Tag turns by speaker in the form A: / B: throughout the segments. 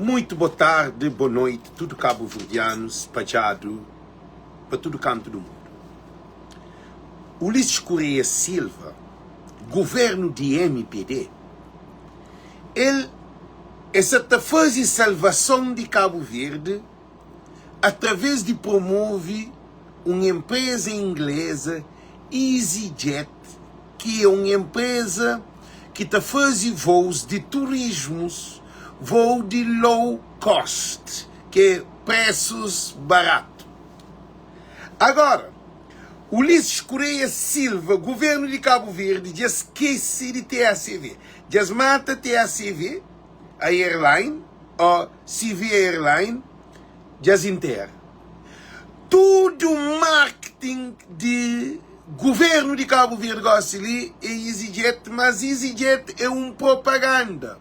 A: Muito bo tarde, bo noite tudo cabo-verdianos spadjado pa tudo canto do mundo. Ulisses Correia Silva, governo di mpd, el é sa ta faze salvason di Cabo Verde através di promove un empresa inglesa EasyJet ki é un enpreza ki ta faze vôus di turismus, vôu di low cost, ki é presus baratu. Agora, Ulisses Correia Silva, governu di Kabu Verdi dja skese di TACV. Dja es mata TACV, a airline, ó CV Airline, dja es intera. Tudu marketing di Governo di Cabo Verde gosi li é EasyJet, mas EasyJet é um propaganda.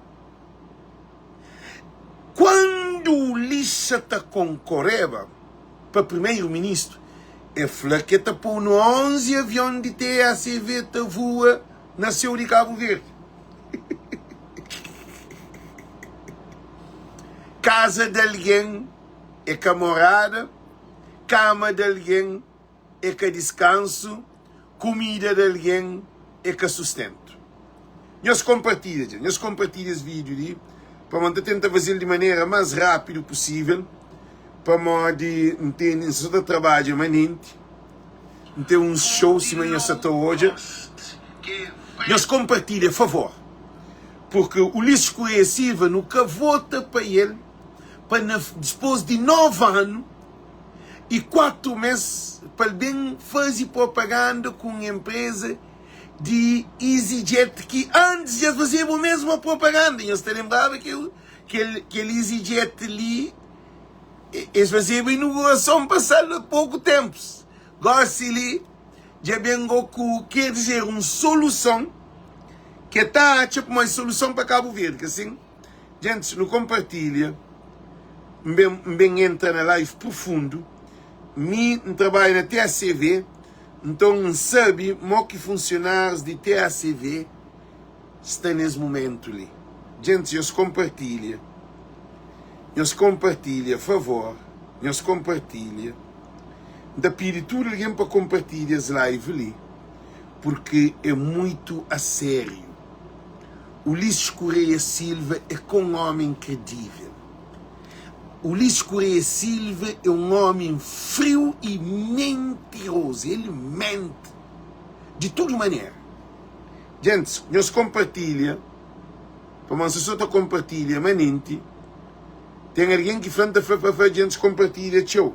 A: Quando Lixa ta concorreba pa primeiro ministro, é fla ke ta pô no 11 avion di TACV ta voa na céu di Cabo Verde. Casa de alguém é ka morada, cama de alguém é ka diskansu, kumida di algen é ka sustentu. Nhos konpartilha dja, nhos konpartilha es vídiu li pamodi N ta tenta faze-l di manera más rápidu pusível pamodi N tene, N sta ta trabadja manenti, N ten uns show sima nhos sa ta odja. Nhos konpartilha favor, purki Ulisses Correia Silva nu ka vota pa el pa na dispôs di 9 anu i 4 mês pa el ben faze propaganda ku un enpreza di EasyJet ki antis dja fazeba o mesmu propaganda. Nhos ta lenbraba kel, kel, kel EasyJet li es fazeba inugurason pasadu a poku tempus. Gosi li dja ben go ku, ker dizer, un soluson ke ta atxa pamodi soluson pa Kabu Verdi, ka sin? Gentis, nu konpartilha. N ben, N ben entra na live profundu. Mi, N trabadja na TACV, nton N sabe mo ki funsionárius di TACV sta nes mumentu li. Gentis, nhos konpartilha. Nhos konpartilha, favor. Nhos konpartilha. N ta pidi tudu algen pa konpartilha es live li, purki é muitu a sériu. Ulisses Correia Silva é ka un ómi inkredível. Ulisses Correia Silva é un ómi friu i mentirozu. El menti di tudu manera. Gentis, nhos konpartilha, pamodi si so ta konpartilha manenti, ten algen ki fla, N ta fla, fla, fla, gentis konpartilha txeu.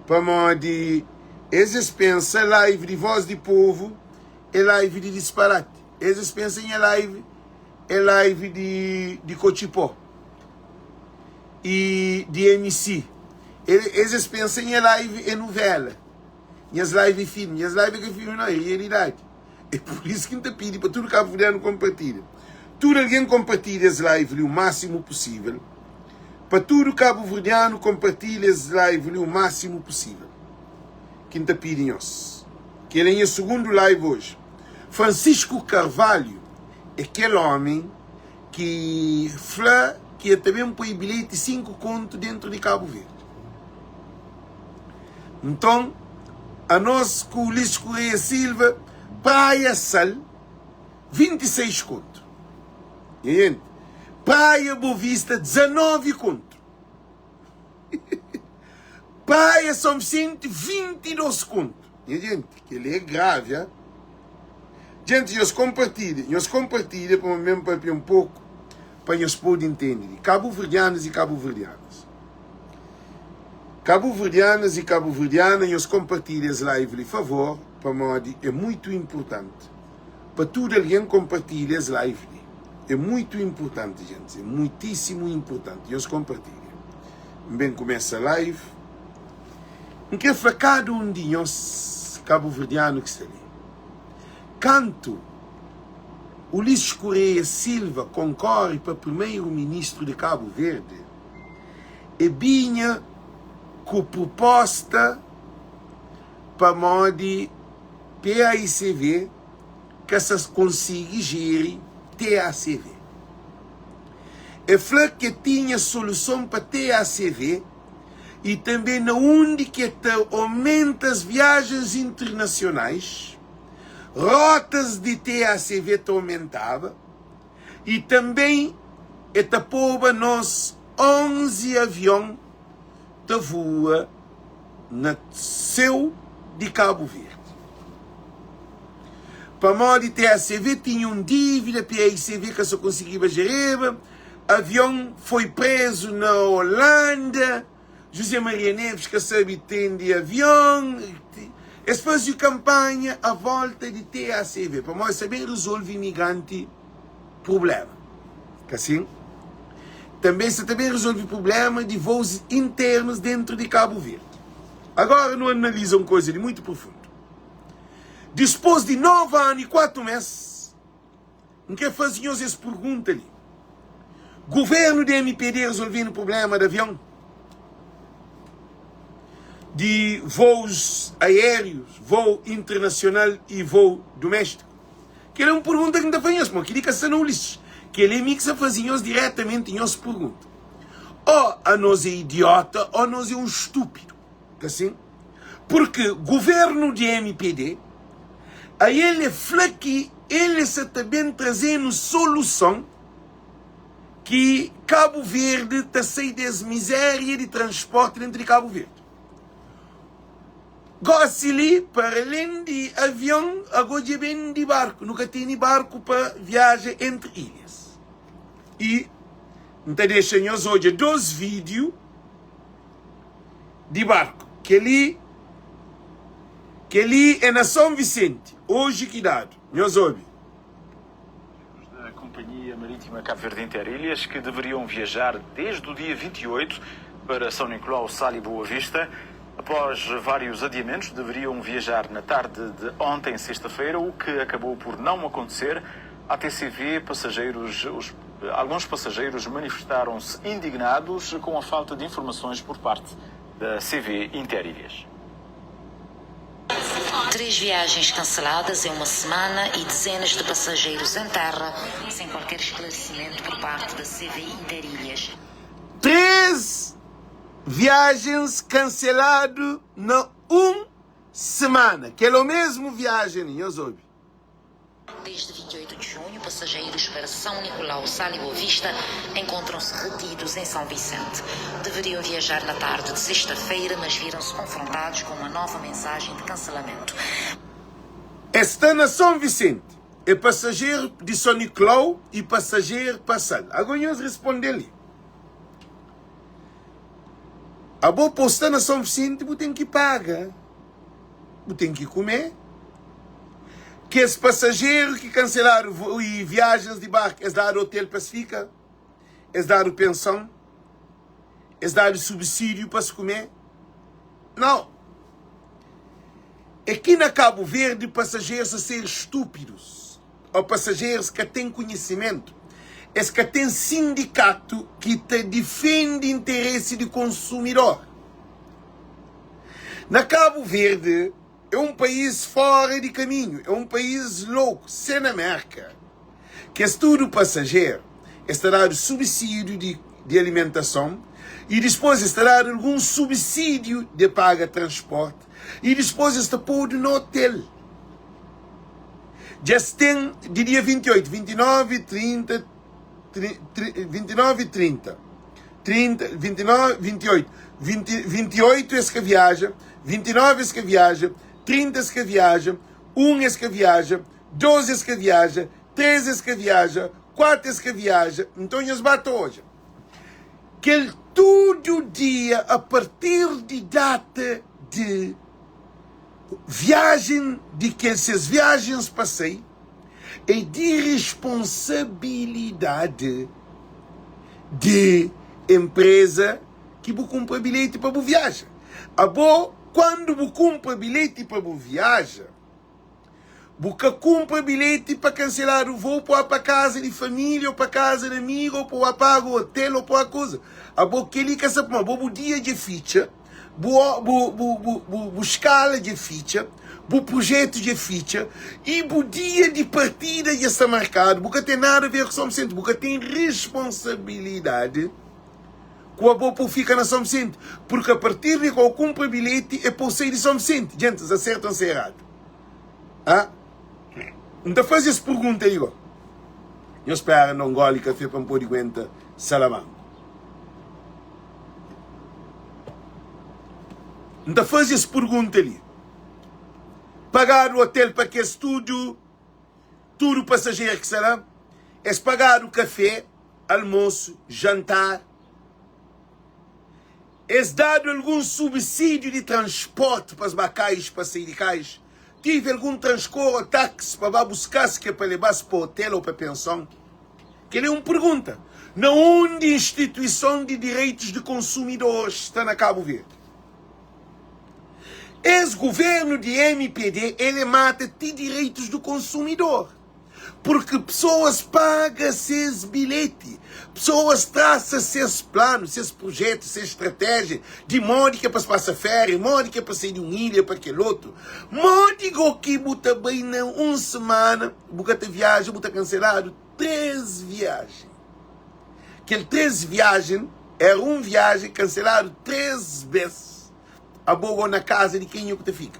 A: Pamodi es es pensa live di Voz di Povu é live di disparati. Es es pensa nha live é live di di kotxipó e di MC. Es es pensa nha live é novela. Nhas live é filme. Nhas live é ka filme não, é realidade. É por isso ki N ta pidi pa tudu kabuverdianu konpartilha. Tudu algen konpartilha es live li o máximo possível. Pa tudu kabuverdianu konpartilha es live li o máximo possível. Ki N ta pidi nhos. Kel é nha sugundu live oji. Francisco Carvalho é kel homem ki fla ki el ta ben poi bilheti 5 kontu dentro di Cabo Verde. Nton, anos ku Ulisses Correia Silva, Praia Sal, 26 kontu. Nha gente, Praia Boa Vista, 19 kontu. Praia São Vicente, 22 kontu. Nha gente, kel-li é gravi, ha? Gente, nhos konpartilha, nhos konpartilha pa mi ben papia un poku pa nhos pode intende di kabuverdianus i kabuverdianas. Kabuverdianas i kabuverdiana, nhos konpartilha es live li, favor, pamodi é muitu inpurtanti pa tudu algen konpartilha es live li. É muitu inpurtanti, gentis, é muitísimu inpurtanti. Nhos konpartilha. N ben kumesa live. N kre fla kada un di nhos kabuverdianu ki sta li, kantu Ulisses Correia Silva konkore pa primeru-ministru di Kabu Verdi, e binha ku pruposta pamodi PAICV ka sa konsigi jeri TACV. E fla ke tinha soluson pa TACV y tanbe na undi ke ta omenta as viajens internasionais, rotas di TACV ta omentaba y tanbe e ta poba nos 11 avion ta voa na séu di Kabu Verdi. Pamodi TACV tinha un dívida, PAICV ka sa konsigiba jereba, avion foi prezu na Holanda, José Maria Neves ka sabe tende avion. Es faze kanpanha a volta di TACV, pamodi es sa ben rezolve imigranti prubléma. Ka sin? Tanbe sa ta ben rezolve prubléma di vôus internus dentru di Kabu Verdi. Agora nu analiza un koza di muitu profundu. Dispôs di 9 anu y 4 mês, N krê faze nhos es pergunta li, Govérnu di mpd rezolve-nu prubléma di avion? Di vôus aérius, vôu internasional y vôu duméstiku? Kel é un pergunta ki N ta faze nhos, pamodi kel-li ka sta na Ulisses. Kel-li é mi ki sta faze nhos diretamenti nhos pergunta. Ó anos é idiota ó nos é un stúpidu. Ka sin? Purki governu di mpd ael é fla ki el sa ta ben traze-nu soluson ki Kabu Verdi ta sai des mizéria di transporti dentu di Kabu Verdi. Gosi li, para alen di avion, ago dja ben di barku. Nu ka tene barku pa viaja entri ilhas. I N ta dexa nhos odja dos vídiu di barku. Kel-li, kel-li é na Son Visenti, oji ki dadu. Nhos obi.
B: Da Companhia Marítima Cabo Verde Interilhas, que deveriam viajar desde o dia 28 para São Nicolau, Sal e Boa Vista. Após vários adiamentos, deveriam viajar na tarde de ontem, sexta-feira, o que acabou por não acontecer. A TCV, passageiros, os, alguns passageiros manifestaram-se indignados com a falta de informações por parte da CV Interilhas.
C: Três viagens canceladas em uma semana e dezenas de passageiros em terra sem qualquer esclarecimento por parte da CV Interilhas.
A: 3 viajens kanseladu na un semana. Kel omesmu viajen li, nhos obi.
C: Desde 28 de junho, passageiros para São Nicolau, Sal e Boa Vista encontram-se retidos em São Vicente. Deveriam viajar na tarde de sexta-feira, mas viram-se confrontados com uma nova mensagem de cancelamento.
A: Es sta na São Vicente. É passageru di São Nicolau e passageru pa Sal. Ago nhos responde li. Abo pa bu sta na São Vicente bu ten ki paga, bu ten ki kume. Kes pasajeru ki kanseladu i viajens di barku, es dadu otel pa es fika, es dadu penson, es dadu subsídiu pa es kume? Nau. É ki na Kabu Verdi pasajerus ta ser stúpidus ô pasajerus ka ten konhisimentu, es ka ten sindikatu ki ta difende interesi di konsumidor. Na Kabu Verdi é un país fora di kaminhu, é un país louku, se na Merka kes tudu pasajeru es ta dadu subsídiu di di alimentason y dispôs es ta dadu algun subsídiu de paga transporti y dispôs es ta podu na otel. Dja es ten di dia 28, 29, 30, 29, 30, 30, 29, 28, 20, 28 es ka viaja, 29 es ka viaja, 30 es ka viaja, 1 es ka viaja, 2 es ka viaja, 3 es ka viaja, 4 es ka viaja, nton nhos ba ta odja kel tudu dia a partir di data di viajen di kel ses viajens pa sai é di responsabilidadi di empresa ki bu kunpra bilheti pa bu viaja. Abo kuandu bu kunpra bilheti pa bu viaja, Bu ka kunpra bilheti pa kanseladu vou pa pa kaza di família ou pa kaza di amigu ou pa paga otel ou pa kuza. Abo keli ka sa pamodi abo bu dia dja fitxa, bu bu bu bu bu skala dja fitxa, Bu prujetu dja fitxa i bu dia di partida dja sta markadu. Bu ka ten nada a ver ku São Vicente. Bu ka ten responsabilidadi ku abo pa bu fika na São Vicente. Purki a partir di kau kunpra bilheti é pa bu sai di São Vicente. Djentis, N sta sertu o N sta eradu? Ha? N ta faze es pergunta li go. Nhos spera N da un goli kafe pa N pode guenta salamanku. N ta faze es pergunta li. Pagadu hotel pa kes tudu tudu pasajeru ki sta la? Es pagadu kafe, almosu, jantar? Es dadu algun subsídiu di transporti pa es ba kais pa sai di kais? Tive algun transkor o taxi pa ba buska-s ke pa leba-s pa hotel o pa penson? Kel é un pergunta. Na undi instituison di direitus di konsumidores sta na Kabu Verdi? Es governo di mpd el é mata ti direitos do consumidor, porque pessoas paga ses bilhete, pessoas traça ses plano, ses projeto, ses estratégia di modi ke pa passa féria, modi ke pa sai di un ilha pa kel otu, modi go ki bu ta bai na un semana bu ka ta viaja, bu ta cancelado 3 viagem. Kel 3 viajen era un viajen kanseladu 3 bes. Abo go na kaza di kenha ku ta fika?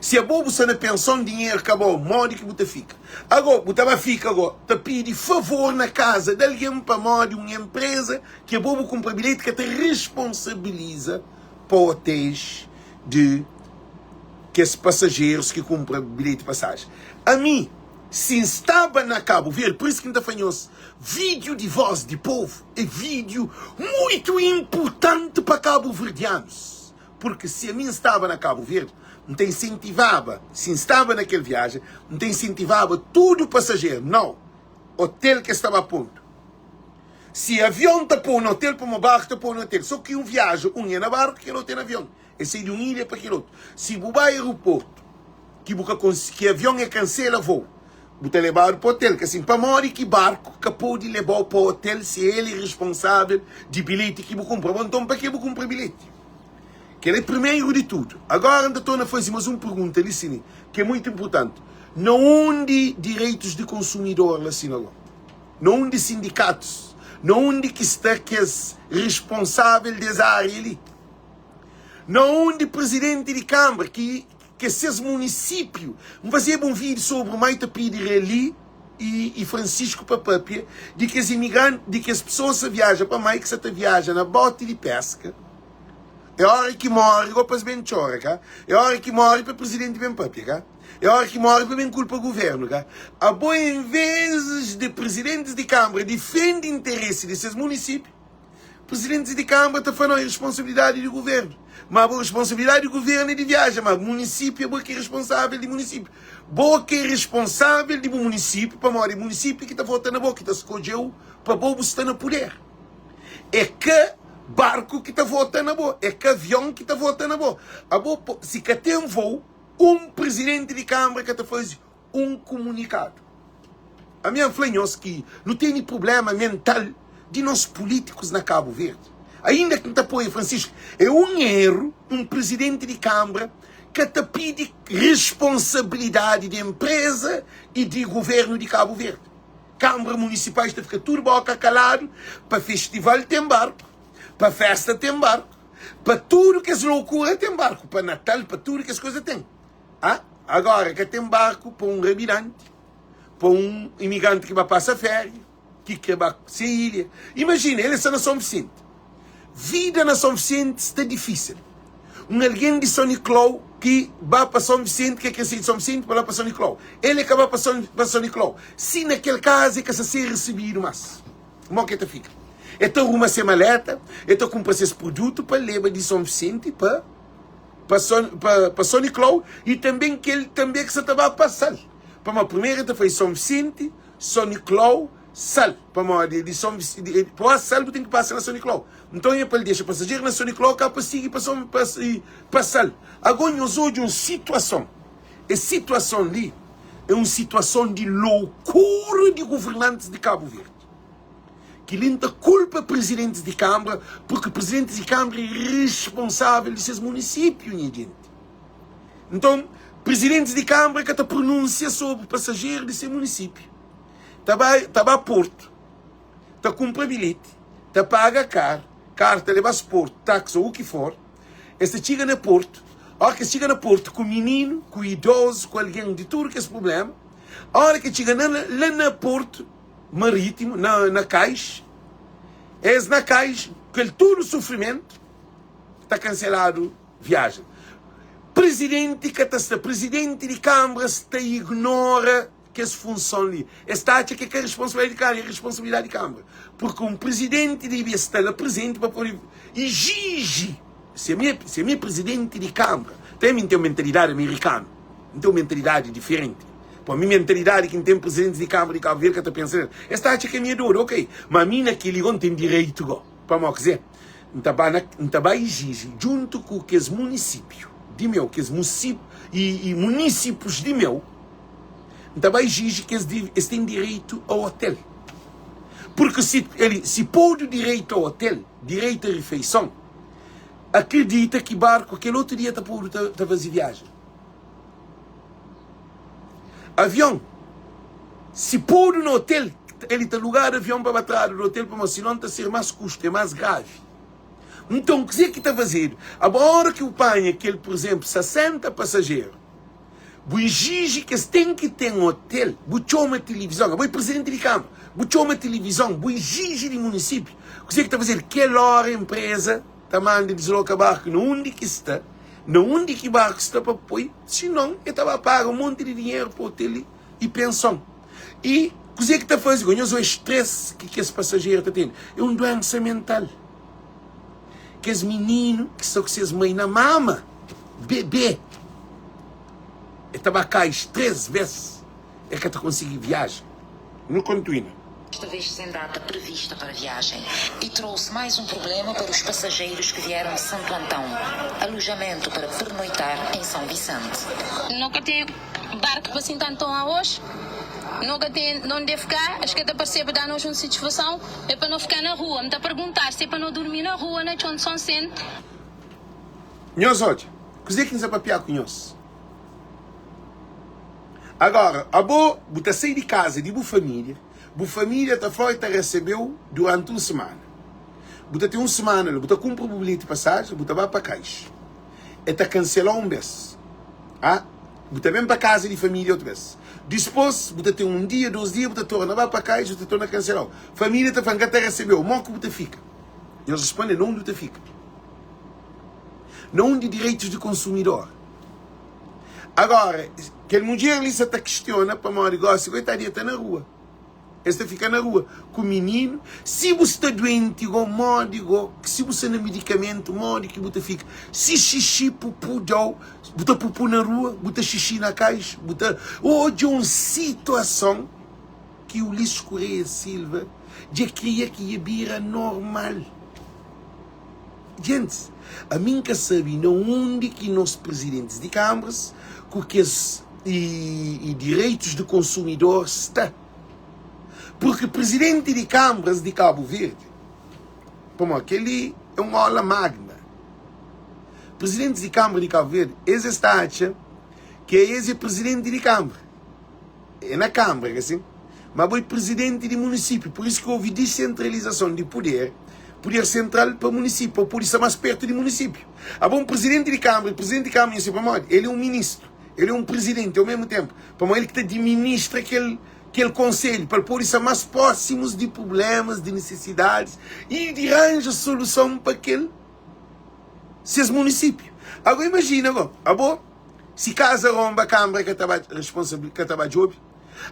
A: Si abo bu sta na penson dinheru kabau modi ki bu ta fika? Ago bu ta ba fika go ta pidi favor na kaza di algen pamodi un enpreza ki abo bu kunpra bilheti ka ta responsabiliza pa otéis di kes pasajerus ki kunpra bilheti pasajen. Ami Si N staba na Kabu Verdi, pur isu ki N ta fla nhos, vídiu di Voz di Povu é vídiu muitu inpurtanti pa kabuverdianus. Purki si ami N staba na Kabu Verdi, N ta insentivaba, si N staba na kel viajen, N ta insentivaba tudu pasajeru, nau otel ki es ta ba pondu. Si avion ta pô na otel, pamodi barku ta pô na otel. So ki un viaja, un é na barku, kel otu é na avion. É sai di un ilha pa kel otu. Si bu ba aeroportu ki bu ka konsi, ki avion é kansela voo, bu ta lebadu pa otel. Ka sin? Pamodi ki barku ka pode lebau pa otel si el é responsável di bilheti ki bu kunpra? Bon, nton pa ke bu kunpra bilheti? Kel é primeru di tudu. Agora N ta torna faze mas un pergunta li sini, ki é muitu inpurtanti. Na undi direitus di konsumidor la sina go? Na undi sindikatus? Na undi ki sta kes responsável des ária li? Na undi presidenti di kambra ki ke ses munisípiu. N fazeba un vídiu sobri mai ta pidi Reli i i Francisco pa papia di kes imigranti, di kes pesoas sa viaja pa mai ki sa ta viaja na boti di peska. É ora ki mori go pa es ben txora ka? É ora ki mori pa presidenti ben papia ka? É ora ki mori pa ben kulpa guvernu ka? Abo en vezes di presidentis di kambra difendi interesi di ses munisípiu, Presidentis di Kambra ta fla, no, é responsabilidadi di guvernu. Ma bo responsabilidadi di guvernu é di viaja, ma munisípiu é bo ki é responsável di munisípiu. Bo ki é responsável di bu munisípiu, pamodi é munisípiu ki ta vota na bo, ki ta skodje-u pa bo bu sta na puder. É ka barku ki ta vota na bo, é ka avion ki ta vota na bo. Abo, si ka ten vou, un presidenti di Kambra ka ta faze un kumunikadu. Ami N fla nhos ki nu tene prublema mental di nos pulitikus na Kabu Verdi. Ainda ki N ta apoia Francisco, é un eru un prizidenti di kanbra ka ta pidi risponsabilidadi di enpreza i di guvernu di Kabu Verdi. Kanbra munisipais ta fika tudu boka kaladu, pa festival ten barku, pa festa ten barku, pa tudu kes lokura ten barku, pa Natal, pa tudu kes kuza ten. Ah, agora ka ten barku pa un rabidanti, pa un imigranti ki ba pasa féria, ki kre ba se ilha. Imajina, el sta na Son Visenti. Vida na Son Visenti sta difísil. Un algen di Son Niklau ki ba pa Son Visenti, ki kre sai di Son Visenti pa ba pa Son Niklau. El e ka ba pa Son, pa Son Niklau. Si na kel kaza e ka sa ser risibidu mas, mo ki e ta fika? E ta ruma se maleta, e ta kunpra ses produtu pa leba di Son Visenti pa. pa Son, pa, pa Son Nicolau e tanben kel tanbe ki sa ta ba pa Sal. Pamodi primeru el ta fai Son Visenti, Son Nicolau, Sal. Pamodi di Son Visenti, di, pa ba Sal bu ten ki pasa na Son Nicolau. Nton e pa el dexa pasajeru na Son Nicolau ka pa sigi pa Son, pa, pa Sal. Ago nhos odja un situason. Es situason li e un situason di loukura di governantis di Kabu Verdi. Kel-li N ta kulpa prizidentis di kanbra, purki prizidentis di kanbra é risponsável di ses munisípiu, nha jenti. Nton, prizidentis di kanbra ka ta prununsia sobri pasajeru di se munisipiu. Ta bai, ta ba portu, ta kunpra bilheti, ta paga kar, kar ta leba-s portu, taksi ô u ki for. Es ta txiga na portu. Óra ki es txiga na portu ku mininu, ku idozu, ku algen di tudu kes prubléma, óra ki es txiga na, la na portu marítimu, na, na kais, es na kais, kel tudu sufrimentu, ta kanseladu viajen. Prizidenti ka ta sta, prizidenti di kanbra sta ignora kes funson li. Es ta atxa ki é ka responsabilidadi di kanbra, é responsabilidadi di kanbra. Purki un prizidenti dibia sta la prizenti pa pode iziji. Si ami é, si ami é prizidenti di kanbra, ta ami N ten mentalidadi amerikanu, N ten un mentalidadi diferenti. Pa mi mentalidadi ki N ten prizidentis di kanbra di Kabu Verdi ka ta pensa nel. Es ta atxa ki ami é dodu, ok. Ma ami na kel-li go N ten direitu go. Pamodi kuzê? N ta ba na, N ta ba iziji djuntu ku kes munisípiu di meu, kes musip, i, i munísipus di meu, N ta ba iziji ki es di, es ten direitu a otel. Purki si el, si podu direitu a otel, direitu a rifeison, akridita ki barku kel otu dia ta podu ta, ta faze viajen. Avion, si podu na otel, el ta lugadu avion pa ba tradu di otel, pamodi sinon ta ser mas kustu, é mas gravi. Nton, kuzê ki ta fazedu? Abo, óra ki bu panha kel, pur izénplu, 60 pasajeru, bu iziji ki es ten ki ten otel, bu txoma tilivizon, abo é prizidenti di kanbra, bu txoma tilivizon, bu iziji di munisípiu, kuzê ki ta fazedu? Kel óra enpreza ta manda disloka barku na undi ki sta, na undi ki barku sta pa poi, sinon e ta ba paga un monti di dinheru pa otel i penson. I kuzê ki ta faze ku nhos? Es stress ki kes pasajeru ta tene é un duensa mental. Kes mininu ki sta ku ses mai na mama, bebê, e ta ba kais 3 bes, e ka ta konsigi viaja. Nu kontuina.
C: Esta vez sem data prevista para a viagem, e trouxe mais um problema para os passageiros que vieram de Santo Antão, alojamento para pernoitar em São Vicente.
D: No ka ten barku pa Sinta Anton aos, no ka ten nonde fka, es ka ta parse pa da-nos un satisfason, é pa no fka na rua. N ta pergunta se é pa no durmi na rua na txon di Sonsente.
A: Nhos odja kuzê ki N sta papiá ku nhos. Agora, abo bu ta sai di kaza di bu família, bu família ta fla-u i ta resebe-u duranti un simana. Bu ta ten un simana la, bu ta kunpra bu bilheti pasajen, bu ta ba pa kais. E ta kansela-u un bês. A Bu ta ben pa kaza di família otu bês. Dispôs, bu ta ten un dia, dôs dia, bu ta torna ba pa kais, bu ta torna kansela-u. Família ta fla, N ka ta resebe-u. Mó ki bu ta fika? Nhos responde, Na undi bu ta fika? Na undi direitus di konsumidor? Agora, kel mudjer li sa ta kistiona pamodi gosi koitadinha ta na rua. Es ta fika na rua ku mininu. Si bu sta duenti go, modi go? Si bu sta na midikamentu, modi ki bu ta fika? Si xixi pupu dau, bu ta pupu na rua, bu ta xixi na kais, bu ta odja un situason ki Ulisses Correia Silva dja kria ki dja bira normal. Gentis, ami N ka sabe na undi ki nos prizidentis di kanbras ku kes i direitus di konsumidor sta. Purki prizidenti di kanbras di Kabu Verdi, pamodi kel-li é un ola magna, prizidentis di kanbra di Kabu Verdi, es es ta atxa ki es é prizidenti di kanbra. É na Kanbra, ka sin? Ma bo é prizidenti di munisípiu, pur isu ki ovi disentralizason di puder, puder sentral pa munisípiu, pa pudi sta mas pertu di munisípiu. Abo un prizidenti di Kanbra, prizidenti di Kanbra nhos sabe pamodi? El é un ministru, el é un prizidenti au mesmu tenpu, pamodi el ki ta diministra kel kel konselhu, pa el pudi sta mas prósimus di prublemas, di nisisidadis i di ranja soluson pa kel ses munisípiu. Ago imajina go, abo. Si kaza ronba kanbra ka ta ba responsabili ka ta ba djobi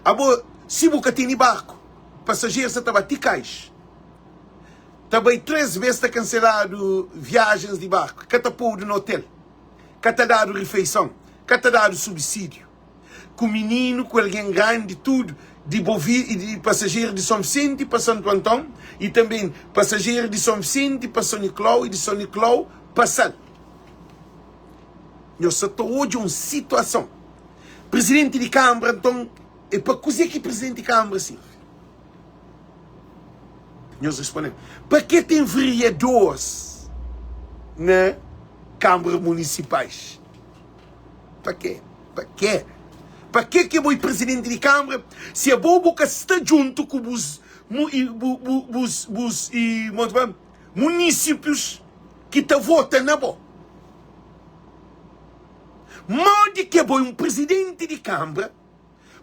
A: abo si bu ka teni barku pasajeru sa ta ba ti kais ta bai 3 bes ta kanseladu viajens di barku ka ta podu na otel ka ta dadu rifeison ka ta dadu subsidiu ku mininu ku algen grandi tudu di bovi i di pasajeru di Son Visenti pa Santu Anton i tanben pasajeru di Son Visenti pa Son Niklau i di Son Niklau pa Sal. Nhos sa ta odja un situason. Prizidenti di Kanbra, nton, e pa kuze ki prizidenti di Kanbra sirvi? Nhos responde-m, pa ke ten veriadors na Kanbra Munisipais? Pa ke? Pa ke? Pa ke ke bo e presidenti di kambra si abo bo ka sta djuntu ku bus mu i bu bu bus bus i mo ta fla munisipius ki ta vota na bo? Modi ke bo e un presidenti di kambra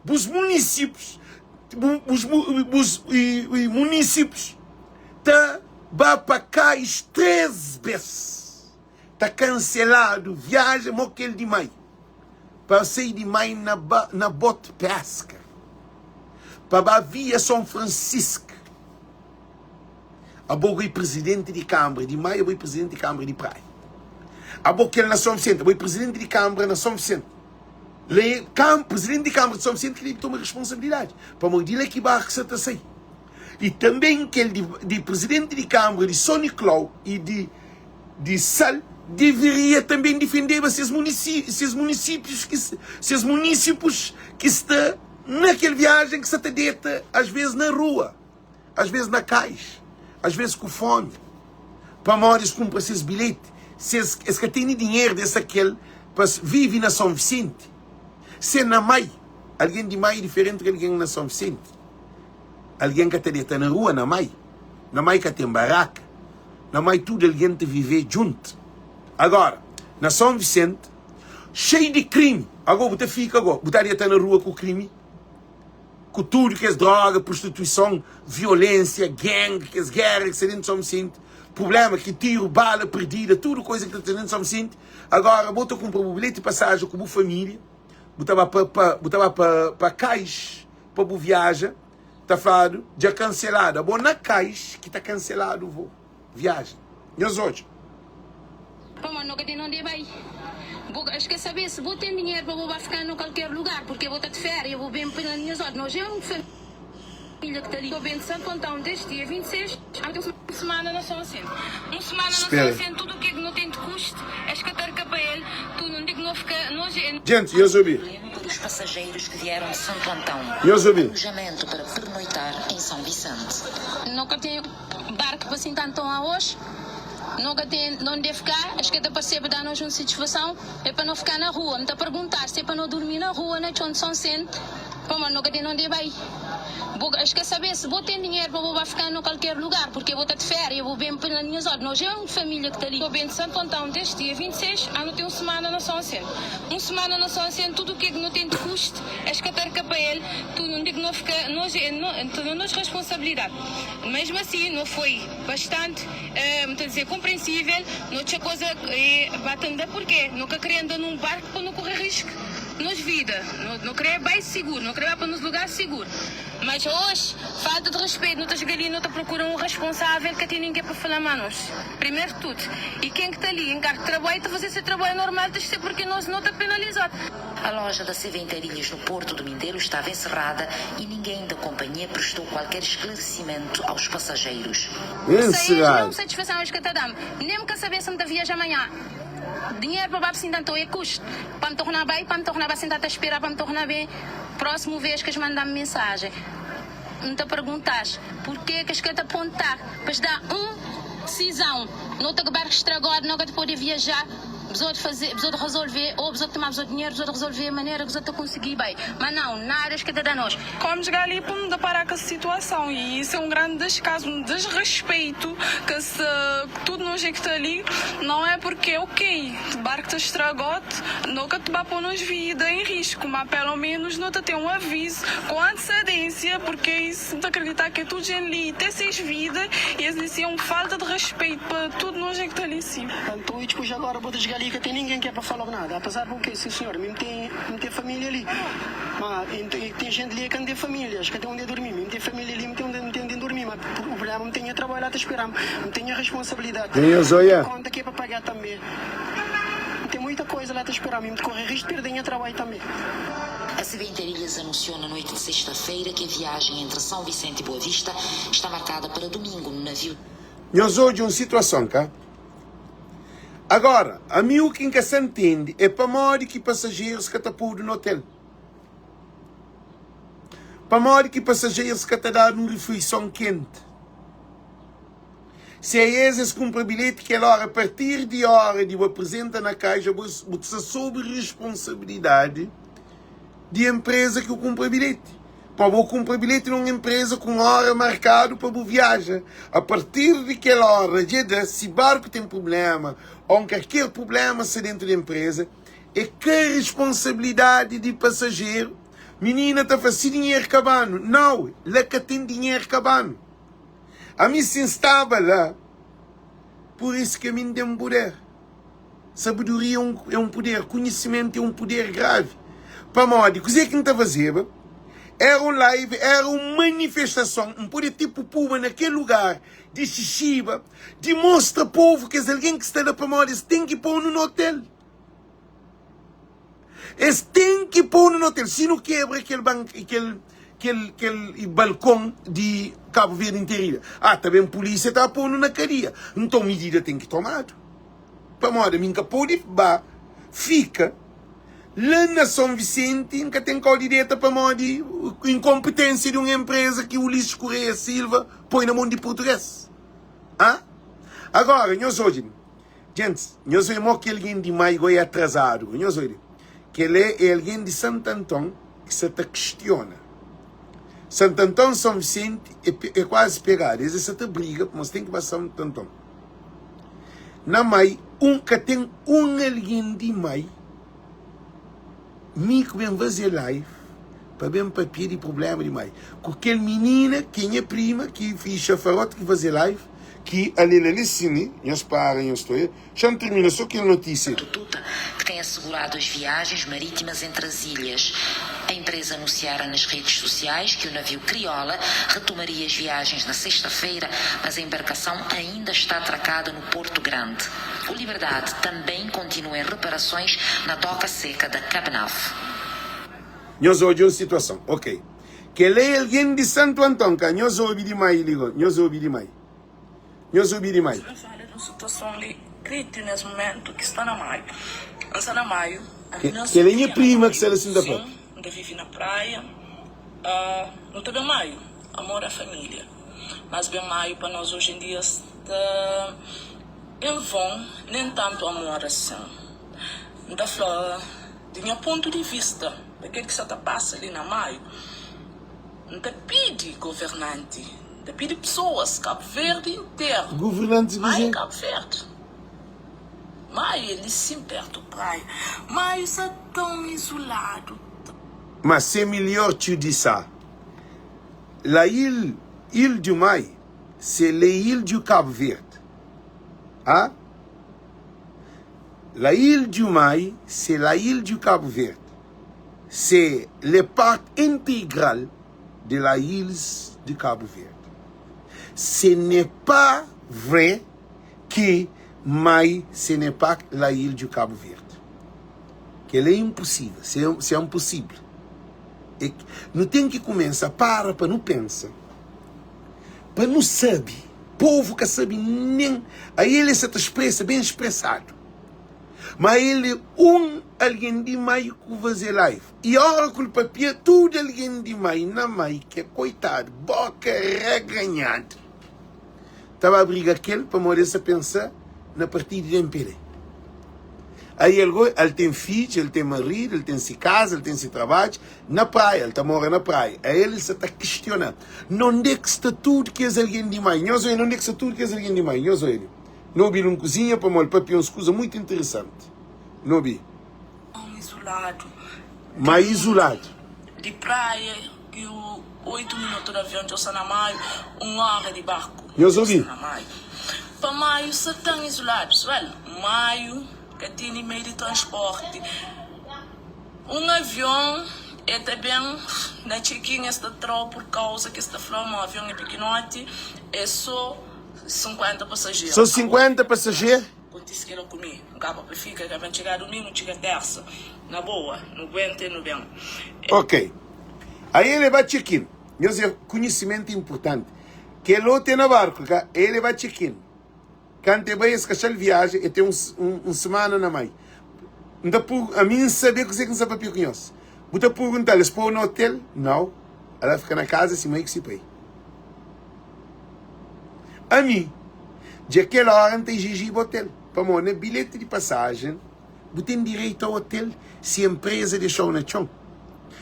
A: bus munisípius, bus, bus munisípius ta ba pa kais 3 bes, ta kanseladu viaja mo kel di mai, pa sai di mai na ba na bot peska, pa ba via São Francisco. Abo bo é presidente di Câmara di Maio, abo é presidente di Câmara di Praia. Abo kel na São Vicente, abo é presidente di Câmara na São Vicente. La é kam, presidente di Câmara de São Vicente ki debe toma responsabilidade, pamodi di la ki barku sa ta sai. E também kel di, di presidente di Câmara di São Nicolau e di, di Sal deveria também defendeba ses munici, ses municípios ki, ses munícipos ki sta na kel viagem ki sa ta deta às vezes na rua, às vezes na cais, às vezes ku fome, pamodi es kumpra ses bilhete, ses, es ka tene dinheiro desse aquel pa vive na São Vicente, se na Mai, algen di Mai é diferente di algen na São Vicente, algen ka ta deta na rua na Mai, na Mai ka ten baraka, na Mai tudo algen ta vive djuntu. Agora, na São Vicente, xei di krimi, ago bu ta fika ago, bu ta deta na rua ku krimi? Ku tudu kes droga, prostituison, violensia, gang, kes gera ki sta dentu São Vicente, problema ki tiru, bala perdida, tudu koisa ki ta ten dentu São Vicente. Agora bo ta kunpra bu bilheti pasajen ku bu familia, bu ta ba pa pa bu ta ba pa pa kais pa bu viaja, ta fladu dja kanseladu. Abo na kais ki ta kanseladu vo viajen. Nhos odja.
D: Pamodi no ka ten onde bai. Bo ka es ka sabe si bo ten dinheru pa bo ba fika na kualker lugar, purke bo ta di feria, bo ben pa nhos odi. Nos é un familia ki ta li. Bo ben di Santo Antão desde dia 26. Ami ten un semana na São Vicente. Un semana na São Vicente, tudo ke no ten di custo, es ka ta rka pa el. Tudo onde ke no fika, nos é.
A: Gente, nhos obi.
C: Problema para os passageiros que vieram de Santo Antão.
A: Nhos obi.
C: Alojamento para pernoitar em São Vicente.
D: No ka ten Barku pa sinta nton aos no ka ten nonde fka, es ka ta parseba da nos un satisfason, é pa no fka na rua. N ta pergunta se é pa no durmi na rua na txon di Sonsente, pamodi no ka ten nonde bai. Bo es ka sabe se bo ten dinheru pa bo ba fka no kalker lugar, purke bo ta di feria, bo ben pa nhos odi. Nos é un familia ki ta li. Bo ben di Santo Antão des dia 26, anu ten un semana na Sonsente. Un semana na Sonsente, tudu ke ki no ten di kustu, es ka ta rka pa el, tudu nonde ki no fka, nos é no, nos responsabilidade. Mesmo assim, no foi bastante, N ta dizer, compreensível. No txeu koza e ba ta anda purke no ka kre anda num barku pa no korre risk nos vida. No, no kre bai sigur, no kre ba pa nos lugar sigur. Mas oxi, falta de respeito, no ta xega li no ta prokura um responsável, ka ten ninguém pa fala ma nos, primeiro de tudo. E ken ki ta li enkargo de trabalho ta faze se trabalho normal, ta xse purke nos no ta penalizod.
C: A loja da CV Interilhas no Porto do Mindelo estava encerrada e ninguém da companhia prestou qualquer esclarecimento aos passageiros.
A: Encerrado.
D: Mesmo satisfação es ka ta dam. Nem ka saber se N ta viaja manhã. Dinheiro pa ba sinta nton é custo. Pa N torna bai, pa N torna ba sinta ta espera pa N torna bem. Próximo vez que es mandam mensagem, N ta perguntas porquê que es ka ta apontar pa es da um decisão. No ta barco estragode, no ka ta pode viajar. Bzot faze, bzot resolve, ou bzot tma bzot dinheiro, bzot resolve manera que bzot ta consegui bai. Ma não, nada es ka ta da nos.
E: Como chegar ali pa nu deparar com essa situação e isso é um grande descaso, um desrespeito que se tudo nos é que tá ali, não é porque ok, barco ta estragode, no ka ta ba pôr nos vida em risco, mas pelo menos no ta ter um aviso com antecedência, porque isso n ta acreditar que é tudo gente li tem ses vida e es li sim é um falta de respeito pa tudo nos é que tá ali sim.
F: Anton e dipus agora bo ta txiga li ka ten ningen ki é pa falab nada apesar bo ke sin senhor mi n ten n ten familia li ma e ten jenti li e ka n ten familia es ka ten unde durmi mi n ten familia li mi ten unde n ten durmi ma o problema mi ten nha trabalho la ta speram mi ten nha responsabilidade mi ten konta ki é pa paga tambe mi ten muita koisa la ta speram mi ta korre risco di perde nha trabalho tambe.
C: A CB Interilhas anunciou na noite de sexta-feira que a viagem entre São Vicente e Boa Vista está marcada para domingo no navio.
A: Nhos odja un situason, ka? Agora, ami u ki N ka sa ntende é pamodi ki pasajerus ka ta podu na otel. Pamodi ki pasajerus ka ta dadu un rifeison kenti. Se é es, es kunpra bilheti kel óra. A partir di óra di bu aprizenta na kaixa, bu bu sta sob responsabilidadi di enpreza ki bu kunpra bilheti. Pa bu kunpra bilheti na un enpreza ku un óra markadu pa bu viaja. A partir di kel óra dja da, si barku ten prubléma ô un kalker prubléma sta dentu di enpreza, é ka responsabilidadi di pasajeru. Minina ta fla si dinheru kabanu. Nau, la ka ten dinheru kabanu. Ami si N staba la, pur isu ki ami N ten puder. Sabedoria é un puder, konhisimentu é un puder gravi. Pamodi kuzê ki N ta fazeba éra un live, éra un manifestason. N pode ti pupuba na kel lugar di xixiba, di mostra povu kes algen ki sta la pamodi es ten ki pô-nu na otel. Es ten ki pô-nu na otel. Si nu kebra kel ban, kel, kel, kel balkon di Cabo Verde Interilha, ah, ta ben pulísia ta pô-nu na kadia. Nton, midida ten ki tomadu. Pamodi ami N ka pode ba fika la na Son Visenti, N ka ten kau di deta pamodi inkonpetensia di un enpreza ki Ulisses Correia Silva poi na mon di purtugês. Ah? Agora, nhos odja-m. Gentis, nhos obi mo ki algen di Mai goi atrazadu go. Nhos obi. Kel-li é algen di Santanton ki sa ta kistiona. Santanton, Son Visenti é é kuazi pegadu. Es é sa ta briga pamodi es ten ki ba Santanton. Na Mai, un ka ten un algen di Mai mi ku ben faze live pa ben papia di problema di mai ku kel minina ki é nha prima ki fixa farot ki faze live ki ale-l ali sin li nhos para nhos ta oia xa-m termina so kel notisia li.
C: Tututa, que tem assegurado as viagens marítimas entre as ilhas. A empresa anunciara nas redes sociais que o navio Criola retomaria as viagens na sexta-feira, mas a embarcação ainda está atracada no Porto Grande. O Liberdade também continua em reparações na doca seca da Cabnave.
A: Nhos odja un situason, ok. Kel é algen di Santu Anton, ka? Nhos obi di mai li go, nhos obi di mai. Nhos obi di mai.
E: N fala di un situason li kritiu nes mumentu ki sta na Maiu. N sta na Maiu, ami nasi
A: Kel é nha
E: kria na
A: prima ki
E: Maiu.
A: sta la sin ta
E: Sin,
A: papia.
E: N ta vivi na praia. Nu ta ben Maiu, amor a familia. Mas ben Maiu pa nos oji en dia sta en von, nen tantu amor asin. N ta fla di nha pontu di vista, pa kel ki sa ta pasa li na Maiu, N ta pidi governanti, N ta pidi pesoas, Kabu Verdi interu,
A: Governantis
E: Maiu
A: kuzê?
E: Kabu Verdi, Maiu é li sin pertu praia, Maiu sa tão izuladu.
A: Ma c'est melhor tu dis ça La île île du Mai c'est le île du Cabo Verde ah La île du Mai c'est la île du Cabo Verde c'est le part integral de la îles du Cabo Verde Ce n'est pas vrai que Mai ce n'est pas la île du Cabo Verde Kel é impossível, se é impossível. É, nu ten ki kumesa para pa nu pensa, pa nu sabe. Povu ka sabe nen. Aí ele sa ta expressa bem expressado. Ma ele é um alguém di mai ku faze live. E ora ku el papia, tudo alguém di mai na mai que é coitado, boca reganhado. Ta ba briga kel pamodi el sa pensa na partidu di MPD. Aí el go, el ten fidju, el ten maridu, el ten si kaza, el ten si trabadju na praia, el ta mora na praia. Aí el sa ta kistiona, nonde ki sta tudu kes algen di mai? Nhos oia, nonde ki sta tudu kes algen di mai? Nhos oia li. No obi-l un kuzinha pamodi el papia uns kuza mutu interesanti. No obi.
E: Tão izuladu.
A: Ma izuladu.
E: Di praia ki u 8 minutu di avion dja sta na Maio, un ora di barku
A: Nhos
E: dja
A: obi.
E: sta na Maio. Pa Maio sta tan izuladu, pesual, Maio ka tene meiu di transporti. Un avion e ta ben na check-in es ta trau pur kauza ki es ta flau ma avion e pikinoti, e so 50 pasajeru.
A: So 50 pasajeru?
E: Kontise kela ku mi, N kaba pa fika, ka ben txiga dumingu, txiga tersa. Na boa, nu guenta e nu ben.
A: Ok. Aí ele ba check-in. Nhos é conhecimento importante. Kel otu é na barku, ka? Ele ba check-in. Kantu e bai, es ka xa-l viaja, e ten un, un, un semana na mai. N ta pur, ami N sabe kuzê ki N sta papia ku nhos. Bu ta pergunta-l, es pô-u na hotel? Nau. Ela fika na kaza si mai ku si pai. Ami. Dja kel óra N ta izijiba otel, pamodi na bilheti di pasajen bu ten direitu a otel si enpreza dexa-u na txon.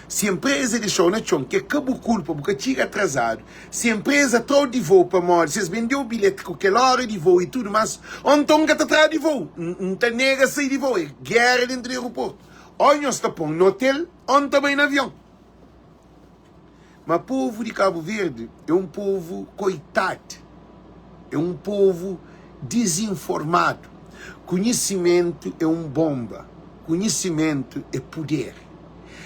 A: Si enpreza dexa-u na txon, ki é ka bu kulpa, bu ka txiga atrazadu, si enpreza tra-u di voo pamodi si es bende-u bilheti ku kel óra di voo i tudu más, ô nton N ka ta tra-u di voo, N ta nega sai di voo. É géra dentu di aeroportu. Ô nhos ta pô-m na otel ô N ta bai na avion. Ma povu di Kabu Verdi é un povu koitad, é un povu dizinformadu. Kunhisimentu é un bonba, kunhisimentu é puder.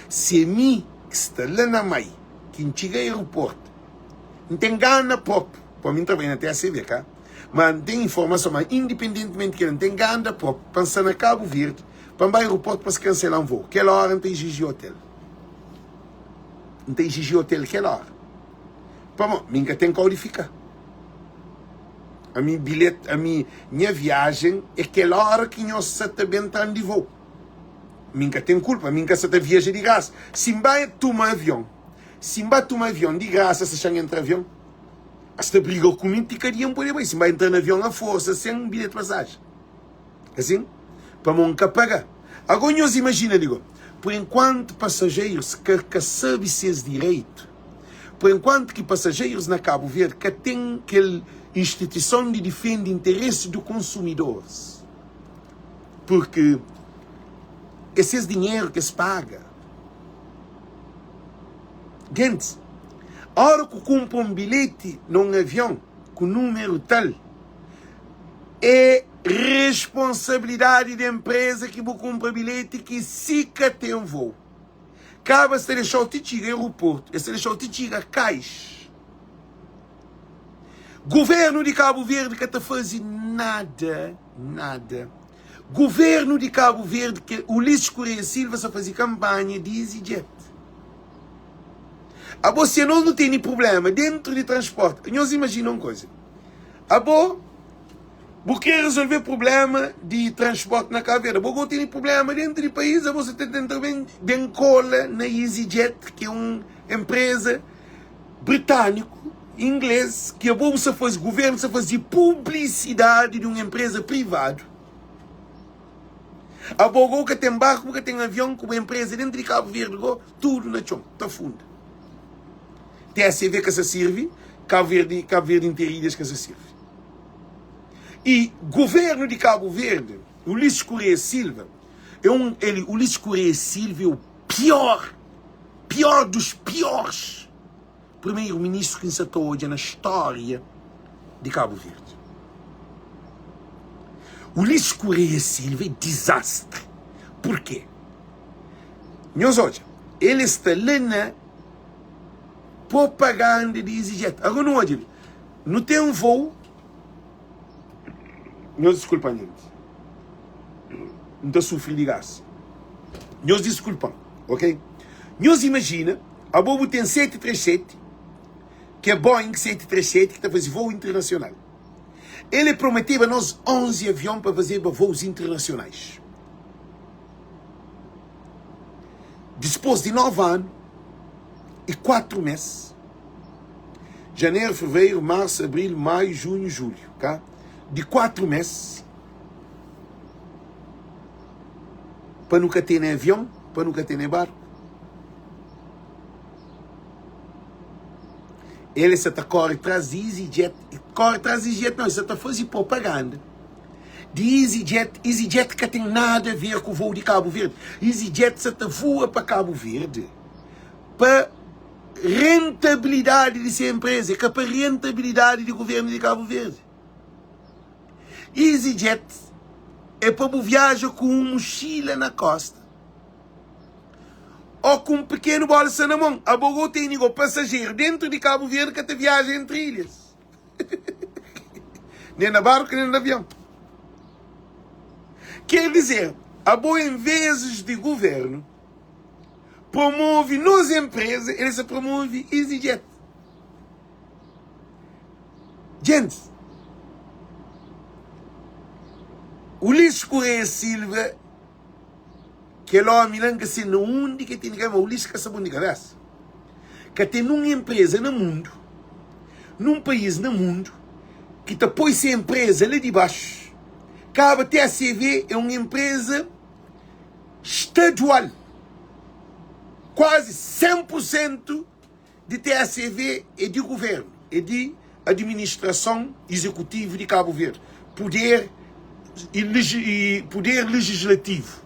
A: Si é mi ki sta la na mai, ki N txiga aeroportu, N ten gana propi, pamodi mi N trabadja na TACV, ka? Ma N ten informason, ma indipendentimenti di kel-la, N ten gana propi pa N sta na Kabu Verdi, pa N bai aeroportu pa es kansela-m voo. Kel óra N ta iziji otel. N ta iziji otel kel óra. Pamó mi N ka ten kau di fika. Ami bilet, ami nha viajen é kel óra ki nhos sa ta ben tra-m di voo. Mi N ka ten kulpa, mi N ka sa ta viaja di grasa. Si N ba tuma avion, si N ba tuma avion di grasa, sa xa-m entra avion? As ta briga ku mi ti ka dia N pode bai. Si N ba entra na avion a forsa sen bilheti pasajen. Asin, pamo N ka paga. Ago nhos imajina li go, pur enkuantu pasajeiros ka ka sabe ses direitu, pur enkuantu ki pasajeiros na Kabu Verdi ka ten kel instituison di difende interesi du konsumidores, purki é ses dinheru ki es paga. Gentis, ora ku kunpra un bilheti na un avion ku numeru tal, É responsabilidadi di enpreza ki bu kunpra bilheti ki si ka ten voo, kaba es ta dexa-u ti txiga aeroportu, es ta dexa-u ti txiga kais. Guvernu di Kabu Verdi ka ta faze nada, nada. Guvernu di Kabu Verdi, ke Ulisses Correia Silva sa faze kanpanha di EasyJet. Abo si anos nu tene prublema dentru di transporti, nhos imajina un koza. Abo bu kre resolve problema di transporte na Cabo Verde, abo go tene problema dentro di país, abo sa ta tenta ben ben kola na EasyJet ki é un empresa britânico, inglês, ki abo bu sa faze, governo sa faze publicidade di un empresa privado. Abo go ka ten barco, bu ka ten avião ku bu empresa dentro di Cabo Verde go tudo na txon, ta funda. TSV ka sa sirvi, Cabo Verde, Cabo Verde Interilhas ka sa sirvi. E governo de Cabo Verde, Ulisses Correia Silva, é um, ele, Ulisses Correia Silva é o pior, pior dos piores primeiro-ministro que nsa ta odja na história de Cabo Verde. Ulisses Correia Silva é desastre. Porquê? Nhos odja, ele sta lá na Propaganda di EasyJet. Agora nu odja li. Nu ten voo. Nhos diskulpa-m, gente. N ta sufri di gás. Nhos diskulpa-m, ok? Nhos imajina, abo bu ten 737, ki é Boeing 737, ki ta faze voo internasional. Ele prometeba nos 11 avion pa fazeba voos internasionais. Dispôs di 9 anu y 4 mês, janeru, fevereru, marsu, abril, maiu, junhu, julhu, ka? Di 4 mês, pa nu ka tene avion, pa nu ka tene barku. El sa ta kóre tras di EasyJet, kóre tras di EasyJet nau, el sa ta faze propaganda. Di EasyJet, EasyJet ka ten nada a ver ku voo di Kabu Verdi. EasyJet sa ta voa pa Kabu Verdi pa rentabilidadi di se enpreza, é ka pa rentabilidadi di guvernu di Kabu Verdi. EasyJet é pa bu viaja ku un muxila na kosta ô ku un pekenu bolsa na mon. Abo go tene go pasajeru dentu di Kabu Verdi ka ta viaja entri ilhas. Nem na barco, nem na avião. Quer dizer, abo em vezes de governo promove nos empresa, eles promove EasyJet. Gente, Ulisses Correia Silva, kel ómi la, N ka se na undi ke tene kabesa, ma Ulisses ka sta bon di kabesa. Ka ten nun enpreza na mundu, nun país na mundu. ki ta poi se enpreza la di baxu. Kaba TACV é un enpreza stadual. Kuazi 100 pur sentu di TACV é di guvernu, é di administrason izekutivu di Kabu Verdi, puder i puder lejislativu.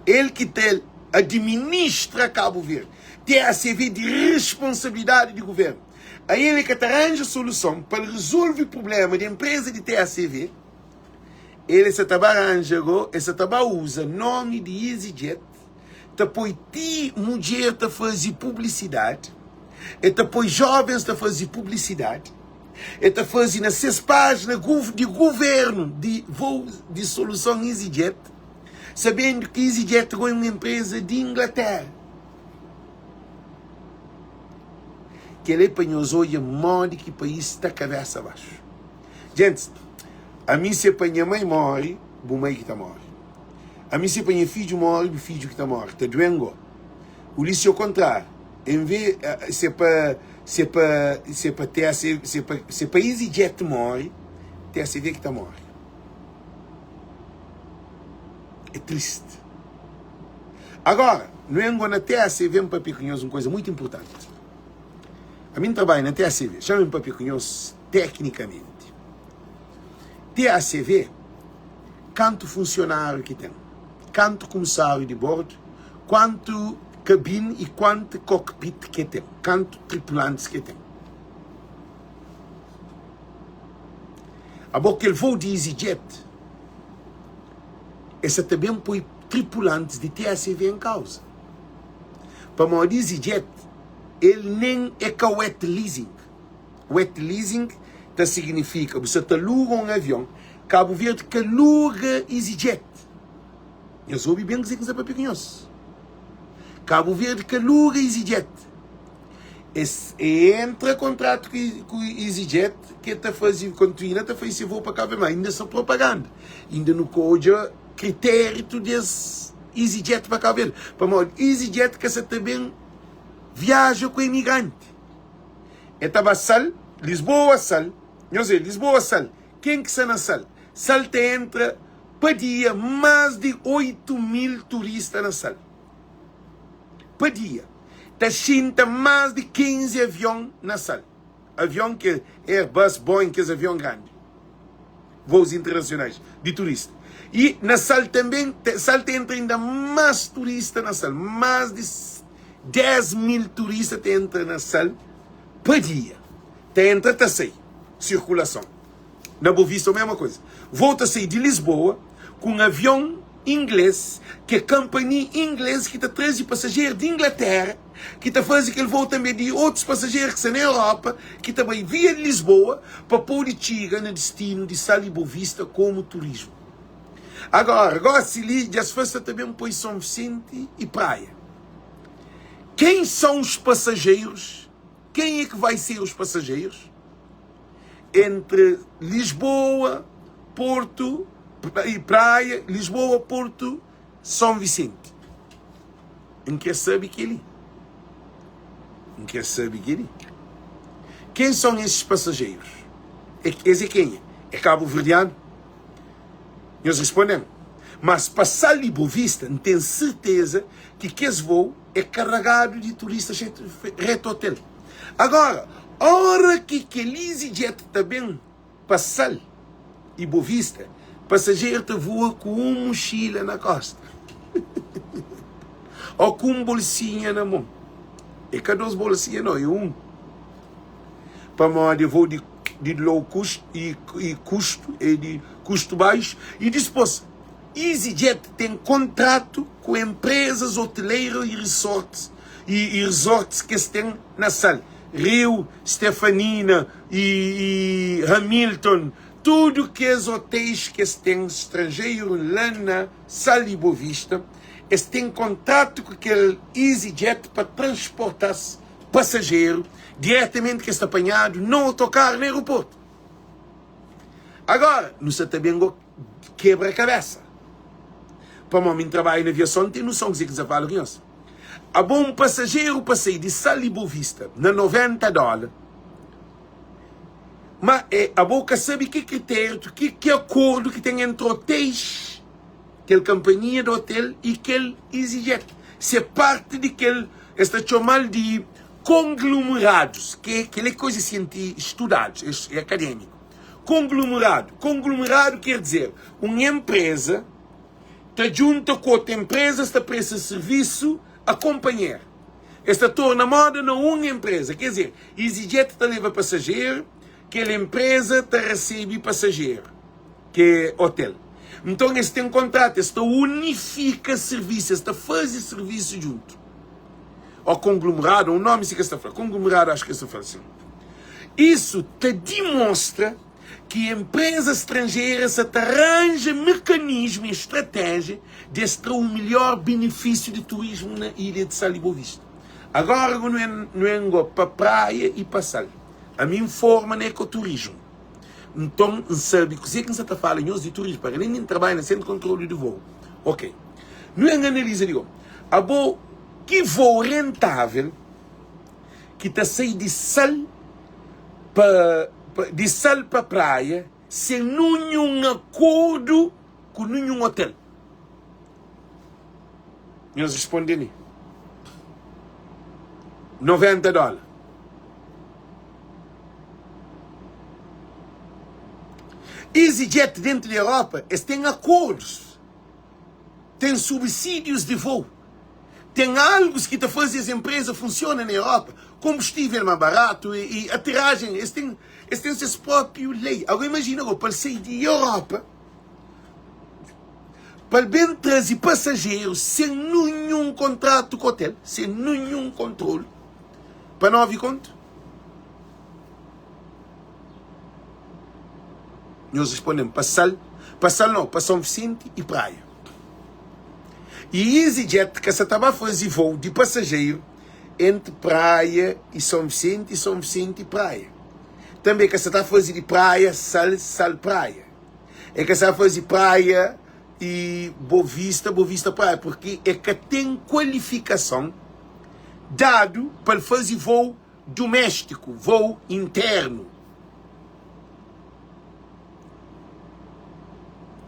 A: El ki ta administra Kabu Verdi. TACV é di responsabilidadi di guvernu. Ael é ka ta ranja soluson pa el rezolve prubléma di enpreza di TACV. El sa ta ba ranja go, el sa ta ba uza nomi di EasyJet, ta poi ti mudjer ta faze publisidadi, el ta poi jovens ta faze publisidadi, el ta faze na ses pájina di guvernu di vou di soluson EasyJet, sabendu ki EasyJet go é un enpreza di Inglatéra. Kel-li é pa nhos odja modi ki país sta kabésa baxu. Gentis, ami se pa nha mai móre, bu mai ki ta móre. Ami se pa nha fidju móre, bu fidju ki ta móre. Ta duen go. Ulisses o kontráriu. En ve, se pa, se pa, se pa TAC, se pa, se pa EasyJet móre, TACV ki ta móre. É triste. Agora, nu engo na TACV N papia ku nhos un koisa muitu inpurtanti. Ami N trabadja na TACV, xa mi N papia ku nhos teknikamenti. TACV, kantu funsionáriu ki ten? Kantu kumisáriu di bordu? Kuantu kabini i kuantu kokpit ki ten? Kantu tripulantis ki ten? Abo kel voo di EasyJet, es sa ta ben poi tripulantis di TACV en kauza. Pamodi EasyJet, el nen é ka wet leasing. Wet leasing ta signifika bu sa ta luga un avion. Kabu Verdi ka luga EasyJet. Nhos obi ben kuzê ki N sta papia ku nhos. Kabu Verdi ka luga EasyJet. Es entra kontratu ku EasyJet ki el ta faze, kontinua ta faze se voo pa Kabu Verdi, ma inda so propaganda. Inda nu ka odja kritériu des EasyJet pa Kabu Verdi. Pamodi EasyJet ka sa ta ben viaja ku emigranti. El ta ba Sal, Lisboa, Sal. Nhos vê, Lisboa, Sal. Ken ki sta na Sal? Sal ta entra pa dia más di 8 mil turista na Sal. Pa dia. Ta xinta más di 15 avion na Sal. Avion ki é Airbus, Boeing, kes avion grandi. Voos internasionais di turista. I na Sal tanben, Sal ta entra inda más turista na Sal. Más di 10 mil turista ta entra na Sal pa dia. Ta entra, ta sai. Sirkulason. Na Boa Vista, mesma koisa. Vou ta sai di Lisboa ku un avion inglês, ki é kanpani inglês ki ta traze pasajeru di Inglatéra, ki ta faze kel vou tanbe di otus pasajeru ki sta na Europa, ki ta bai via Lisboa pa pode txiga na distinu di Sal i Boa Vista komu turismu. Agora, gosi li dja es fla sta ta ben poi São Vicente e Praia. Quem são os passageiros? Quem é que vai ser os passageiros? Entre Lisboa, Porto e Praia, Lisboa, Porto, São Vicente. N kre sabe kel-li. N kre sabe kel-li. Quem são esses passageiros? Es é kenha? É kabuverdianu? Nhos responde-m. Mas pa Sal di Bovista, N ten serteza ki kes voo é karagadu di turistas retu otel. Agora, ora ki kel EasyJet ta ben pa Sal i Bovista, pasajeru ta voa ku un muxila na kosta o ku un bolsinha na mon. É ka dos bolsinha no, é un. Pamodi é voo di di low cost e, e custo, é di custo baixo e dispôs EasyJet tem contrato ku empresas hoteleiras e resorts e, e resorts que es tem na Sal, Rio, Stefanina e, e Hamilton, tudo kes hotéis que es tem estrangeiro lá na Sal e Boa Vista, es tem contrato ku kel EasyJet pa transportar-se pasajeru diretamenti ki es ta panhadu na otokaru na aeroportu. Agora, nu sa ta ben go kebra kabesa. Pamodi mi N trabadja na aviason, N ten noson kuzê ki N sa fala ku nhos. Abo un pasajeru pa sai di Sal i Bovista na 90 dóla. Ma é abo ka sabe ki kritériu, ki ki akordu ki ten entri otéis, kel kanpanhia di otel i kel EasyJet. Se parti di kel, es ta txoma-l di konglomeradus, ke kel é koza sienti studadus, é akadémiku. Konglomeradu, konglomeradu ker dizer un enpreza ta djunta ku otu enpreza, es ta presta sirvisu a konpanheru. Es ta torna moda na un enpreza. Ker dizer, EasyJet ta leba pasajeru, kel enpreza ta resebe pasajeru, ki é otel. Nton es ten kontratu, es ta unifika sirvisu, es ta faze sirvisu djuntu. Ó konglomeradu, un nómi si ki es ta fla, konglomeradu acho ki es ta fla sin. Isu ta dimostra ki enpreza stranjera sa ta ranja mekanismu i stratéjia di es tra u melhor benefísiu di turismu na ilha di Sal i Boa Vista. Agora go nu en go pa praia i pa sal. Ami N forma na ekoturismu. Nton N sabe kuzê ki N sa ta fala nhos di turismu, pa alén di N trabadja na sentru di kontrolu di voo. Ok. Nu en analiza di go. Abo ki voo rentável ki ta sai di sal pa di sal pa praia sen nunhun akordu ku nunhun otel? Nhos responde li. 90 dóla. EasyJet dentro di Europa, es ten akordus, ten subsídios di voo, ten algus ki ta faze es empresa funciona na Europa, combustível ma barato e, e aterragem, es ten, es ten ses próprio lei. Agora imagina agora, pa el sai di Europa, pa el ben traze pasajerus sen ninhun kontratu ku otel, sen ninhun kontrolu, pa 9 kontu? Nhos responde-m, pa Sal, pa Sal nau, pa São Vicente y Praia. Y EasyJet ka sa ta ba faze vou di pasajeru entri Praia y São Vicente y São Vicente y Praia. Tanbe ka sa ta faze di Praia, Sal, Sal, Praia. É ka sa faze Praia y Bovista, Bovista, Praia, porque é ka ten kualifikason dadu pa el faze vou duméstiku, vou internu.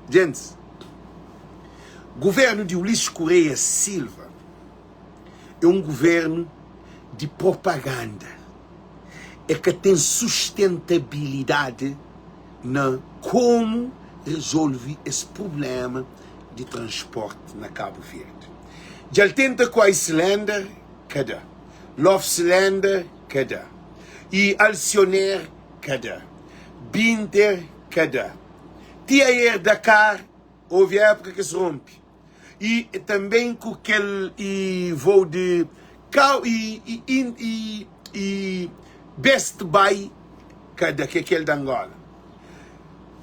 A: Gentis, guvernu di Ulisses Correia Silva é un guvernu di propaganda. É ka ten sustentabilidadi na komu rezolve es prublema di transporti na Kabu Verdi. Dja el tenta ku Icelander, ka da. Lofslander, ka da. Y Alcionair, ka da. Binter, ka da. Ti Air Dakar, houve époka ki es rompe. Y tanben ku kel y voo di Kau y y y y Best Buy, ka da, ki é kel di Angola.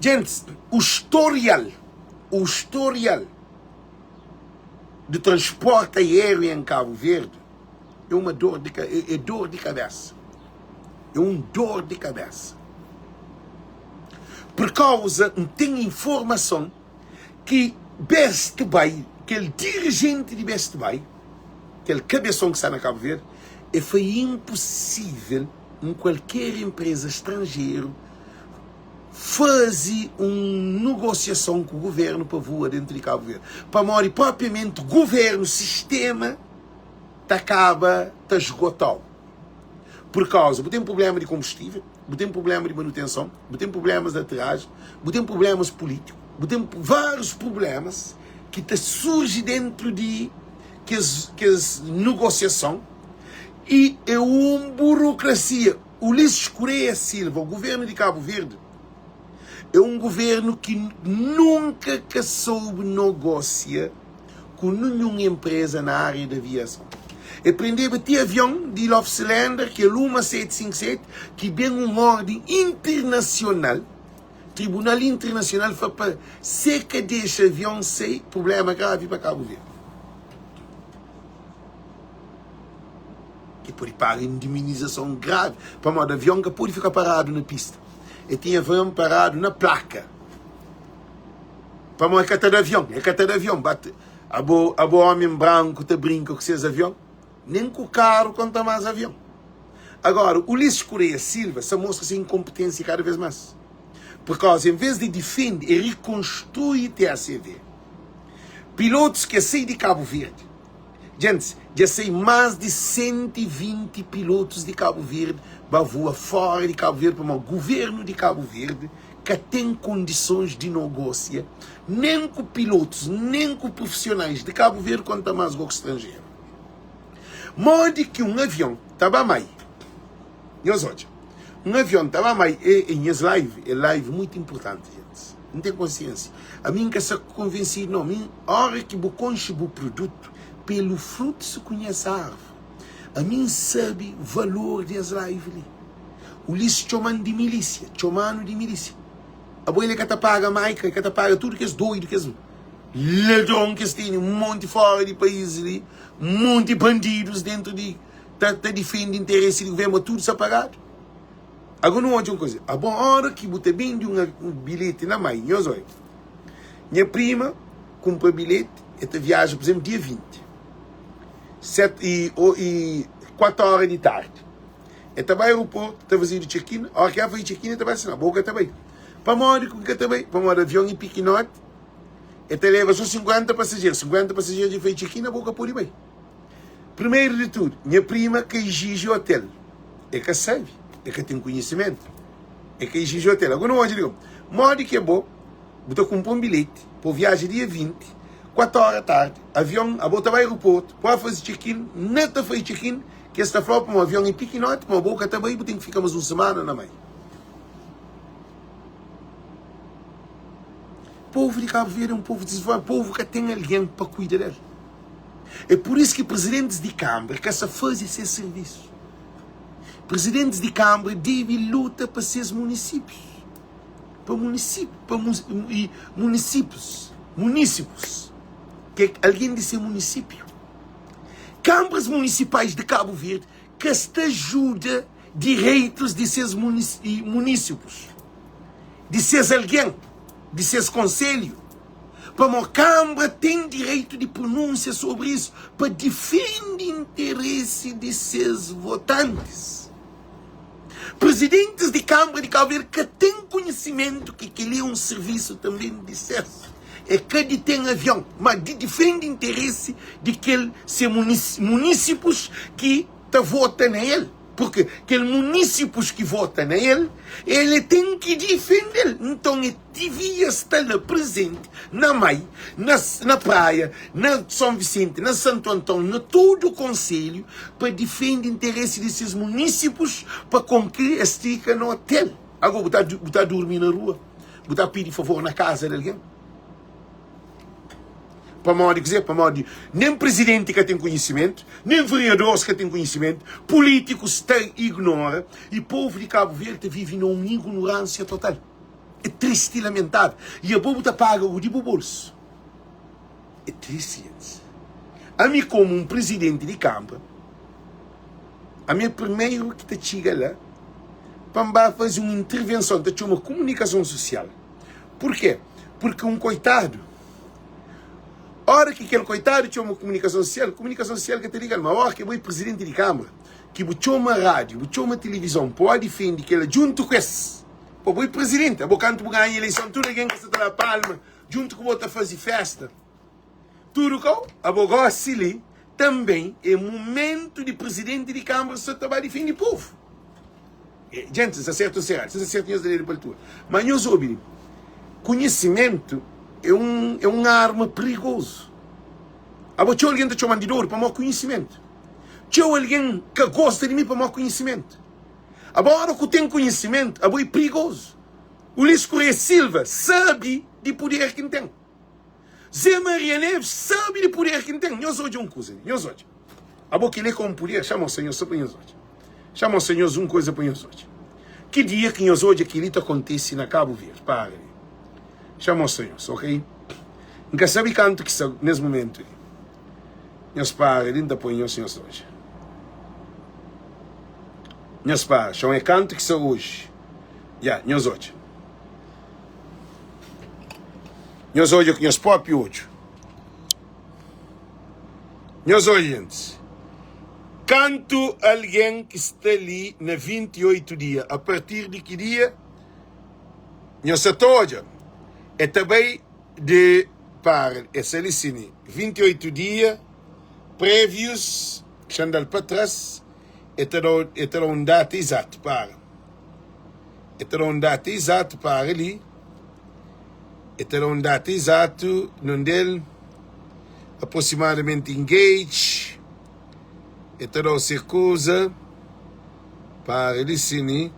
A: Gentis, o storial, o storial di transporti aériu em Kabu Verdi é uma dor de é dor de kabesa. É un dor de kabesa. Por kauza N ten informason ki Best Buy, kel dirigenti di Best Buy, kel kabeson ki sta na Kabu Verdi, e foi inposível un kualker enpreza stranjeru faze un negosiason ku guvernu pa voa dentu di Kabu Verdi. Pamodi propriamenti guvernu, sistema ta kaba ta esgota-u. Pur kauza, bu ten prublema di konbustível, bu ten prublema di manutenson, bu ten prublemas di aterrajen, bu ten prublemas pulítiku, bu ten várius prublemas ki ta surji dentru di kes, kes negosiason i é un burokrasia. Ulisses Correia Silva, o governo di Kabu Verdi é un governo ki nunka ka soube nogosia ku ninhun empresa na área di aviason. E prendeba ti avion di Lofslander, kel uma 757, ki ben un orden internasional, tribunal internasional fla pa se ka dexa avion sai, problema gravi pa Kabu Verdi. E pode paga indemnizason gravi, pamodi avion ka pode fika paradu na pista. E tinha avion paradu na plaka. Pamodi ka ta da avion, e ka ta da avion. Bate, abo, abo homi branku ta brinka ku ses avion? Nem ku karu konta mas avion. Agora, Ulisses Correia Silva sa mostra se inkompetênsia kada vez más. Por kauza, en vez di difende, e rikonstrui TACV. Pilotus ki a sai di Kabu Verdi, djentis, dja sai más di 120 pilotus di Kabu Verdi ba voa fora di Kabu Verdi pamodi guvernu di Kabu Verdi ka ten kondisons di nogósia nen ku pilotus, nen ku prufisionais di Kabu Verdi konta más go ku stranjeru. Modi ki un avion ta ba mai? Nhos odja, un avion ta ba mai e e nhas live é live muitu inpurtanti jentis. N ten konsiensia. Ami N ka sta konvensidu nau. Mi ora ki bu konxe bu produtu, pelu frutu se konhese arvuri. Ami N sabe valor di es live li. Ulisses txoma-m di milísia, txoma-nu di milísia. Abo el ka ta paga Maika, el ka ta paga tudu kes doidu, kes ladron ki es tene un monti fora di país li, un monti bandidus dentru di ta ta difende interesi di guvernu, ma tudu sta pagadu. Agora nu odja un kuza, abo ora ki bu ta bende un un bilheti na mai, nhos odja, nha prima kunpra bilheti, el ta viaja, pur izemplu, dia 20, 7 i i 4 ora di tardi. El ta bai aeroportu, ta fazedu check-in, óra ki el faze check-in el ta bai sina, bo ka ta bai. Pamodi ku N ka ta bai? Pamodi avion é pikinoti, el ta leba so 50 pasajeru, 50 pasajeru dja faze check-in, abo ka pode bai. Primeru di tudu, nha prima ka iziji otel, el ka sabe, el ka ten konhisimentu, el ka iziji otel. Agora nu odja di modi ki abo bu ta kunpra un bilheti pa bu viaja dia 20, 4 óra tardi, avion, abo ta bai aeroportu, bu ba faze check-in, na ta faze check-in, Ki es ta fla-u pamodi avion é pikinoti, pamodi bo ka ta bai, bu ten ki fika mas un simana na mai. Povu di Kabu Verdi é un povu disivolvidu, povu ka ten algen pa kuida del. É pur isu ki prizidentis di kanbra ka sa faze ses sirvisu. Prizidentis di kanbra debe luta pa ses munisípius, pa munisípiu, pa munisípius, munísipus, ki é algen di se munisípiu. Kanbras munisipais di Kabu Verdi ka sta juda direitus di ses munisipus, di ses algen, di ses konselhu, pamo kanbra ten direitu di prununsia sobri isu pa difende interesi di ses votantis. Prizidentis di Kanbra di Kabu Verdi ka ten konhisimentu ki kel-li é un sirvisu tanben di ses. É ka di ten avion, má di difende interesi di kel se munisipus ki ta vota na el. Purki kel munisipus ki vota na el, el ten ki difende-l. Nton, el divia sta la prezenti na Mai, na na Praia, na Son Visenti, na Santu Anton, na tudu konselhu pa difende interesi di ses munisipus pa konki es fika na otel. Ago bu ta bu ta durmi na rua, bu ta pidi favor na kaza di algen. Pamodi kuzê? Pamodi nen prizidenti ka ten konhisimentu, nen veriadoris ka ten konhisimentu, pulítikus ta ignora i povu di Kabu Verdi ta vive na un ignoránsia total. É tristi i lamentável. I abo bu ta paga ku di bu bolsu. É tristi, gentis. Ami komu un prizidenti di kanbra, ami é primeru ki ta txiga la pa N ba faze un intervenson, ta txoma kumunikason susial. Purkê? Purki un koitadu, óra ki kel koitadu txoma kumunikason susial, kumunikason susial ka ta liga-l. Ma óra ki abo é prizidenti di kanbra, ki bu txoma rádiu, bu txoma tilivizon pa o difende kel-la djuntu ku es, Pa bo é presidente, abo kantu bu ganha eleição tudo alguém ka sa ta da palma djuntu ku bo ta fazi festa tudo kau, abo gosi li também é momento di presidente di câmara sa ta ba difende povo. Gente, sa certo ou sa errado? Se sa certo nhos da dedo pa altura. Mas nhos obi li, conhecimento é um é um arma perigoso. Abo txeu alguém ta txoman di dodu pamodi conhecimento. Txeu alguém ka gosta di mi pamodi conhecimento. Abo ora ku ten konhisimentu, abo é prigozu. Ulisses Correia Silva sabe di puder ki N ten. Zé Maria Neves sabe di puder ki N ten. Nhos odja un kuza li, nhos odja. Abo kel-li é ka un puder? Xa mostra nhos so pa nhos odja. Xa mostra nhos un kuza pa nhos odja. Ki dia ki nhos odja kel-li ta kontise na Kabu Verdi? Para li. Xa mostra nhos, ok? N ka sabe kantu ki sta nes mumentu li. Nhos para li, N ta poi nhos, nhos odja. Nhos para, xon é kantu ki sta oji. Ya, nhos odja. Nhos odja ku nhos propi odju. Nhos odja, gentis. Kantu algen ki sta li na 28 dia? A partir di ki dia? Nhos sa ta odja, e ta bai di para e sa li sini 28 dia previus, xa N da-l pa tras, e ta da-u e ta da-u un data izatu, para, e ta da-u un data izatu, para li, e ta da-u un data izatu, nondel, aproximadamenti engage, e ta da-u se kuza. Para li si ni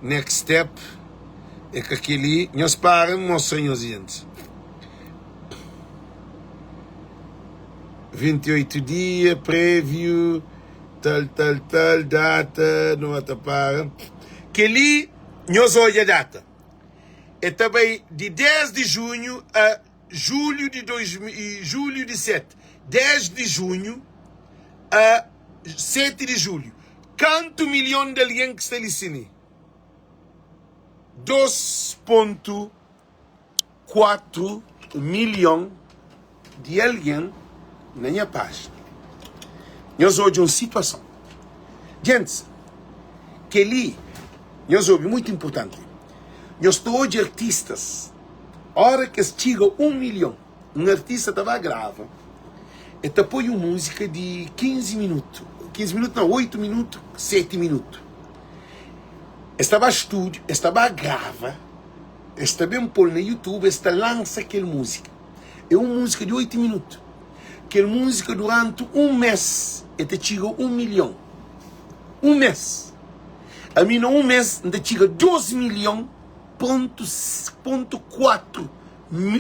A: next step é ka keli nhos para n mostra nhos gentis 28 dia preview tal tal tal data nu ba ta para keli nhos odja data é ta bai di 10 di junhu a julhu di 2 julhu di 7 10 di junhu a 7 di julhu Kantu milhon di algen ki sta li sini? 2.4 milhon di algen na nha pájina. Nhos odja un situason. Gentis, kel-li, nhos obi, mutu inportanti. Nhos ta odja artistas, óra ki es txiga un milhon, Un artista ta ba grava, el ta poi un múzika di 15 minutu, 15 minutu nau, 8 minutu, 7 minutu. Es ta ba stúdiu, es ta ba grava, es ta ben pô-l na YouTube, es ta lansa kel múzika. É un múzika di 8 minutu. Kel múzika duranti un mês el ta txiga un milhon. Un mês. Ami na un mês N ta txiga 2 milhon pontu, pontu 4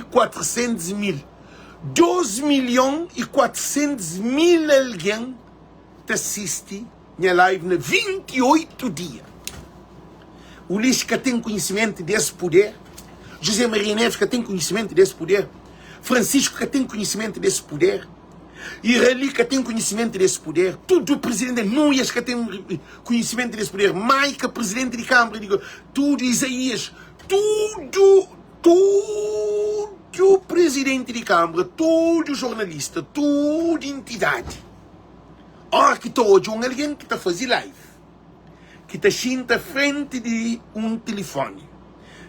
A: 400 mil, 2 milhon e 400 mil algen ta sisti nha live na 28 dia. Ulisses ka ten konhisimentu des puder, José Maria Neves ka ten konhisimentu des puder, Francisco ka ten konhisimentu des puder, Irali ka ten konhisimentu des puder, tudu presidenti, Nuias ka ten konhisimentu des puder, Maika, presidenti di Kâmara di, tudu Isaías, tudu Tudu prizidenti di kanbra, tudu jornalista, tudu entidadi, óra ki ta odja un algen ki ta faze live, ki ta xinta frenti di un tilifoni,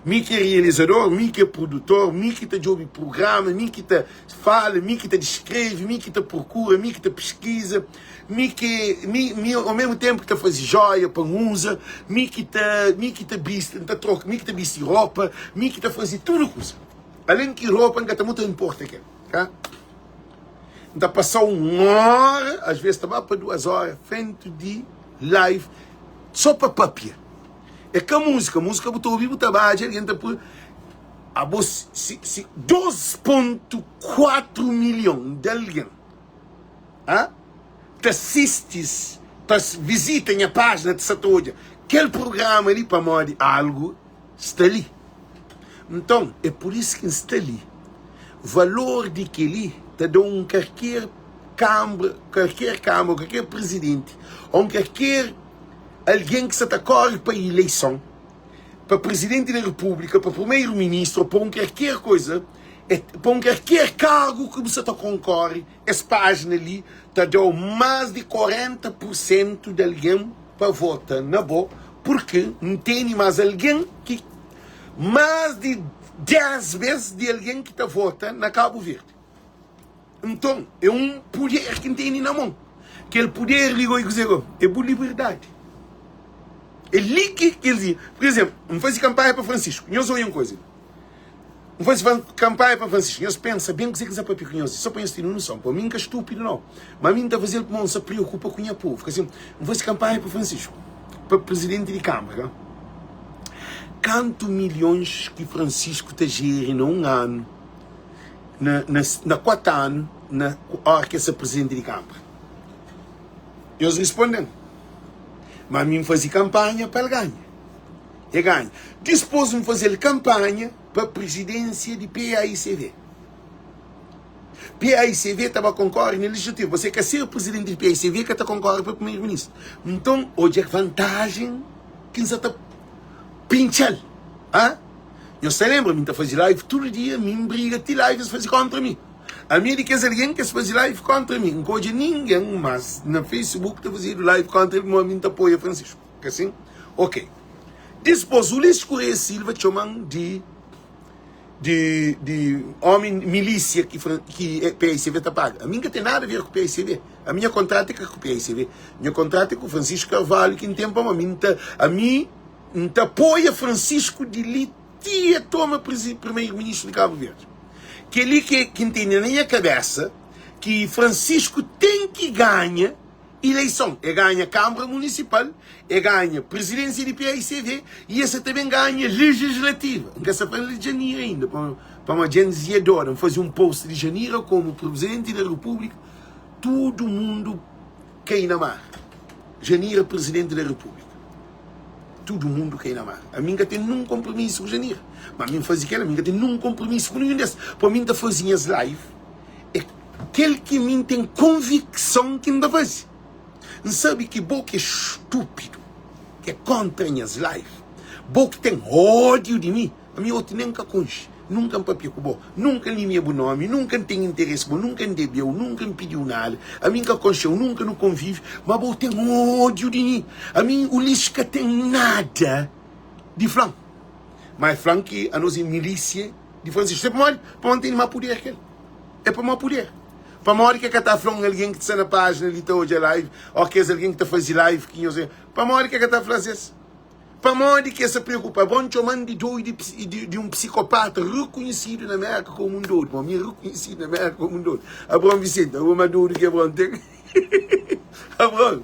A: mi ki é realizador, mi ki é produtor, mi ki ta djobe prugrama, mi ki ta fala, mi ki ta diskreve, mi ki ta prokura, mi ki ta piskiza, Mi ki mi mi ao mesmo tempo ki ta fazi joia pa N uza, mi ki ta mi ki ta bisti, N ta troka, mi ki ta bisti ropa, mi ki ta fazi tudu kuza. Alén ki ropa N ka ta mutu inporta kel, ka? N ta pasa un ora, às vezes ta ba pa duas ora frenti di live só pa papia. É ka múzika, múzika bu ta obi bu ta badja, algen ta pui abo si si 2.4 milhon di algen. Ha? Ta sistis, ta visita nha pájina, ta sa ta odja kel prugrama li pamodi algu sta li. Nton, é pur isu ki N sta li. Valor di kel-li ta da un kalker kanbra, kalker kanbra, kalker prizidenti ô un kalker algen ki sa ta kóre pa ileison, pa prizidenti di repúblika, pa primeru ministru ô pa un kalker koza, Pa un kalker kargu ki bu sa ta konkore, es pájina li ta da-u más di 40 pur sentu di algen pa vota na bo, purki N tene más algen ki más di 10 bes di algen ki ta vota na Kabu Verdi. Nton, é un puder ki N tene na mon. Kel puder li goi kuzê goi? É bu liberdadi. É li ki kel di. Pur izénplu, N faze kanpanha pa Francisco. Nhos oia un koza li. N faze kanpanha pa Francisco. Nhos pensa ben kuzê ki N sta papia ku nhos li, sô pa nhos ten un noson. Pa mi N ka stúpidu nau, má mi N ta faze-l pamodi N sta preokupa ku nha povu. Ka sin, N faze kanpanha pa Francisco, pa prizidenti di Kâmara. Kantu milhons ki Francisco ta jeri na un anu, na, na, na kuatu anu, na óra ki el sta prizidenti di Kâmara? Nhos responde-m. Má mi N faze kanpanha pa el ganha. E ganha. Dispôs N faze-l kanpanha pa prizidênsia di PAICV. PAICV ta ba konkóre na lejislativu. Você ka ser prizidenti di PAICV ka ta konkóre pa primeru-ministru. Nton, odja vantájen ki N sa ta pintxa-l. Ha? Nhos ta lenbra mi N ta faze live tudu dia, mi N briga ti live es faze kóntra mi. Ami é di kes algen ki es faze live kontra mi. N ka odja ningen mas na Facebook ta fazedu live kontra el pamodi ami N ta apoia Francisco. Ka sin? Ok. Dispos Ulisses Correia Silva txoma-m di di di omi milísia ki ki PICV ta paga. Ami N ka ten nada a ver ku PICV. Ami nha kontratu é ka ku PICV. Nha kontratu é ku Francisco Carvalho ki N ten pamodi ami N ta ami N ta apoia Francisco di li ti e toma primeiro-ministro di Cabo Verde. Kel-li ki ki N tene na nha kabésa ki Francisco ten ki ganha ileison. E ganha Kanbra Munisipal, e ganha Prizidénsia di PAICV y e sa ta ben ganha Lejislativa. N ka sa fla di Janira inda, pamodi dja N dizia Dora, N faze un post di Janira komu Prizidenti di Repúblika, tudu mundu kai na mar. Janira Prizidenti di Repúblika. Tudu mundu kai na mar. Ami N ka ten nun konpromisu ku Janira. Ma mi N faze kel-la, mi N ka ten nun konpromisu ku ninhun des. Pamodi mi N ta faze nhas live. É kel ki mi N ten konvikson ki N ta faze. N sabe ki bo ki é stúpidu, ki é kóntra nhas live, bo ki ten ódiu di mi, ami otu nen N ka konxe, nunka N papia ku bo, nunka N limia bu nómi, nunka N ten interesi ku bo, nunka N debe-u, nunka N pidi-u nada, ami N ka konxe-u, nunka nu konvive, má bo ten ódiu di mi. Ami Ulisses ka ten nada di fla-m, má el fla-m ki anos é milísia di Francisco. Sabe pamodi? Pamodi N tene má puder ki el. É pamodi puder. Pamodi ki el ka ta fla un algen ki sta na pájina li ta odja live ô kes algen ki ta faze live ki nhos Pamodi ki el ka ta fla-s es? Pamodi ki es ta preokupa? Bon txoma-m di doidu i di un psikopata rekonhesidu na Mérka komu un doidu. Bon, mi é rekonhesidu na Mérka komu un doidu. Abraon Vicente, abo más doidu ki Abraon ten? Abraon,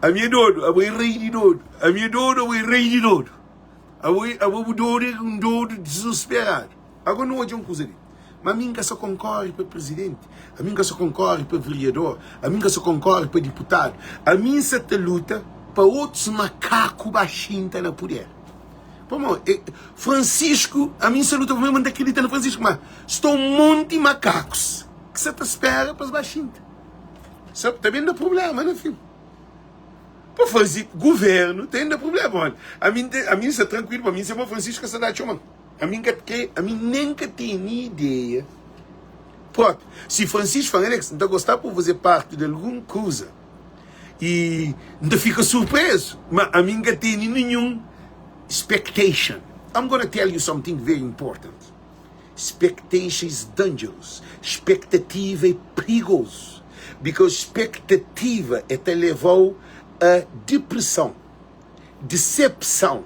A: ami é doidu, abo é rei di doidu. Ami é doidu, abo é rei di doidu. Abo, abo bu doidu é un doidu dizusperadu. Agora nu odja un kuza li. Ma ami N ka sa konkore pa prizidenti, ami N ka sa konkore pa veriador, ami N ka sa konkore pa diputadu. Ami N sa ta luta pa otus makaku ba xinta na puder. Pamodi e, Francisco, ami N sa luta pa mi, ma N ta kridita na Francisco, ma sta un monti makakus ki sa ta spera pa es ba xinta. Sa ta ben da prublema na fin. Pa faze guvernu ten da prublema. Ami ami N sta trankuilu, pa mi N sa ma Francisco ka sa da txoma-m. Ami N ka kre, ami nen ka tene ideia propi. Si Francisco fla-m, Alex, N ta gostaba pa bu faze parti di algun kuza i N ta fika surprezu, ma ami N ka tene ninhun expectation. I'm gonna tell you something very important, Expectation is dangerous, Expectativa é prigozu, because expectativa é ta leva-u a depressão. Disepson,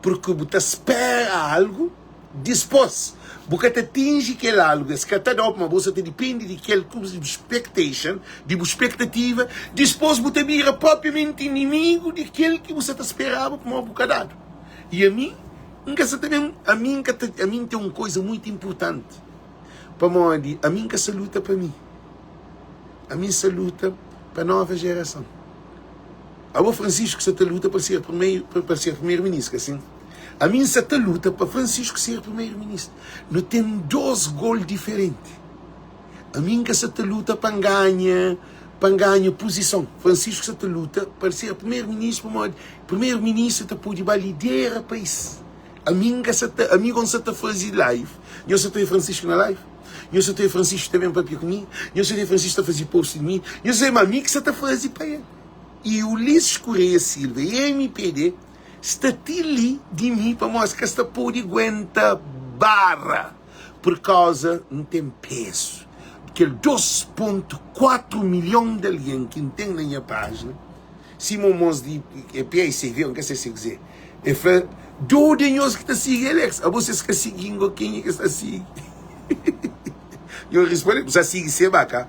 A: purki bu ta spera algu, dispos bu ka ta atinji kel algu, es ka ta da-u, pamodi bo sa ta dipende di kel ku bu expectation, di bu spektativa, dispos bu ta bira propriamenti inimigu di kel ki bu sa ta speraba pamodi bu ka dadu. I ami, N ka sa ta ben, ami N ka ta, ami N ten un koza muitu inpurtanti, pamodi ami N ka sa luta pa mi, ami N sa luta pa nova jerason. Abo Francisco sa ta luta pa ser primeiro pa ser primeiro ministro, ka sin? Ami N sa ta luta pa Francisco ser primeiro ministro. Nu ten dos gol diferenti. Ami N ka sa ta luta pa N ganha pa N ganha puzison. Francisco sa ta luta pa ser primeiro ministro pamodi primeiro ministro ta pode ba lidera país. Ami N ka sa ta ami go N sa ta faze live. Nho sa ta obi Francisco na live? Nho sa ta obi Francisco ta ben papia ku mi? Nho sa ta obi Francisco ta faze post di mi? Nho sa ma mi ki sa ta faze pa el. E Ulisses Correia Silva e mpd sta ti li di mi pamodi es ka sta podi guenta barra por causa N ten peso kel 2.4 milhon di algen ki N ten na nha pagina sima un mos di PICV N ka se se kze e fla dodu é nhos ki ta sigi Alex abo ses ka sigi-m go kenha ki sta sigi nho risponde bu sa sigi seba ka.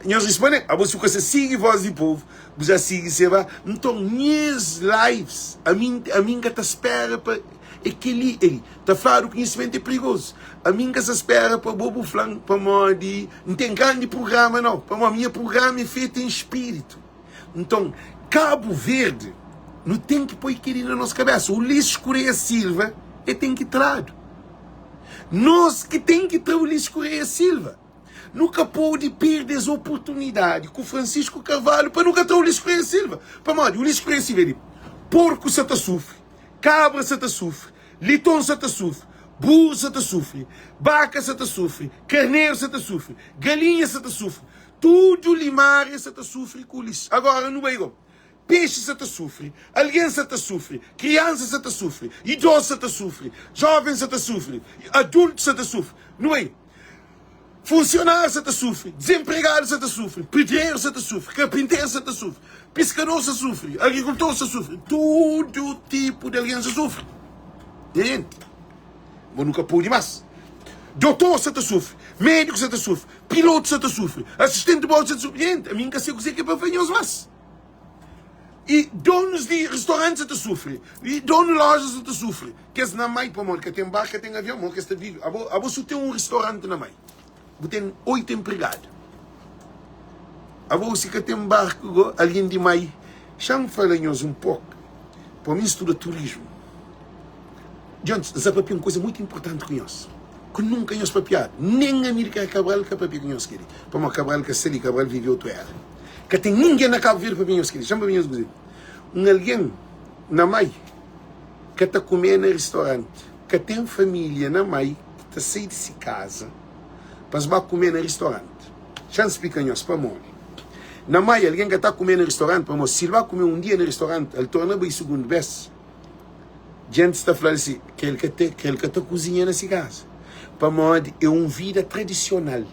A: Nhos responde, Abo si bu ka sa sigi voz di povu, bu sa sigi Seba. Nton, nhas lives, ami, ami N ka ta spera pa é kel-li, é li. Ta fladu konhisimentu é perigozu. Ami N ka sa spera pa bo bu fla-m pamodi N ten grandi prugrama, nau. Pamodi nha prugrama é fetu en spiritu. Nton, Kabu Verdi, nu ten ki poi kel-li na nos kabesa. Ulisses Correia Silva, e ten ki tradu. Nos ki ten ki tra Ulisses Correia Silva. Nu ka pode perde es oportunidadi ku Francisco Carvalho pa nu ka tra Ulisses Correia Silva. Pamodi Ulisses Correia Silva é di porku sa ta sufri, kabra sa ta sufri, liton sa ta sufri. Buru sa ta sufri, baka sa ta sufri, karneru sa ta sufri, galinha sa ta sufri, tudu limaria sa ta sufri ku lis. Agora nu bai go. Pexi sa ta sufri, algen sa ta sufri, kriansa sa ta sufri, idozu sa ta sufri, joven sa ta sufri, adultu sa ta sufri. Nu bai. Funsionáriu sa ta sufri, dizenpregadu sa ta sufri, pedreru sa ta sufri, karpinteru sa ta sufri, piskador sa sufri, agrikultor sa sufri, tudu tipu di algen sa sufri. Nha jenti, bo nu ka pode más. Dotor sa ta sufri, médiku sa ta sufri, pilotu sa ta sufri, asistenti di bordu sa ta sufri. Nha jenti, ami N ka se kuzê ki é pa fla nhos más. I donus di restauranti sa ta sufri, i donu loja sa ta sufri. Kes na mai pamodi ka ten bar, ka ten avion, mo kes ta vive. Abo, abo su ten un restauranti na mai, bu ten oitu empregadu. Abo si ka ten barku go, algen di mai. Xa-m fala nhos un pok, pa mi studa turismu. Djontis, N sa papia un kuza muitu inpurtanti ku nhos, ku nunka nhos papiadu, nen Amilcar Cabral ka papia ku nhos keli, pamodi Cabral ka sta li, Cabral vive otu era. Ka ten ningen na Kabu Verdi pa ben nhos keli. Xa-m papia nhos kuze. Un algen na mai ka ta kume na ristoranti. Ka ten familia na mai ki ta sai di si kaza pa es ba kume na ristoranti. Xa-m splika nhos pamodi. Na mai algen ka ta kume na ristoranti pamodi si el ba kume un dia na ristoranti, el torna bai sugundu bes, djentis ta fla-l si ke el ka te, ke el ka ta kuzinha na si kaza. Pamodi é un vida tradisional.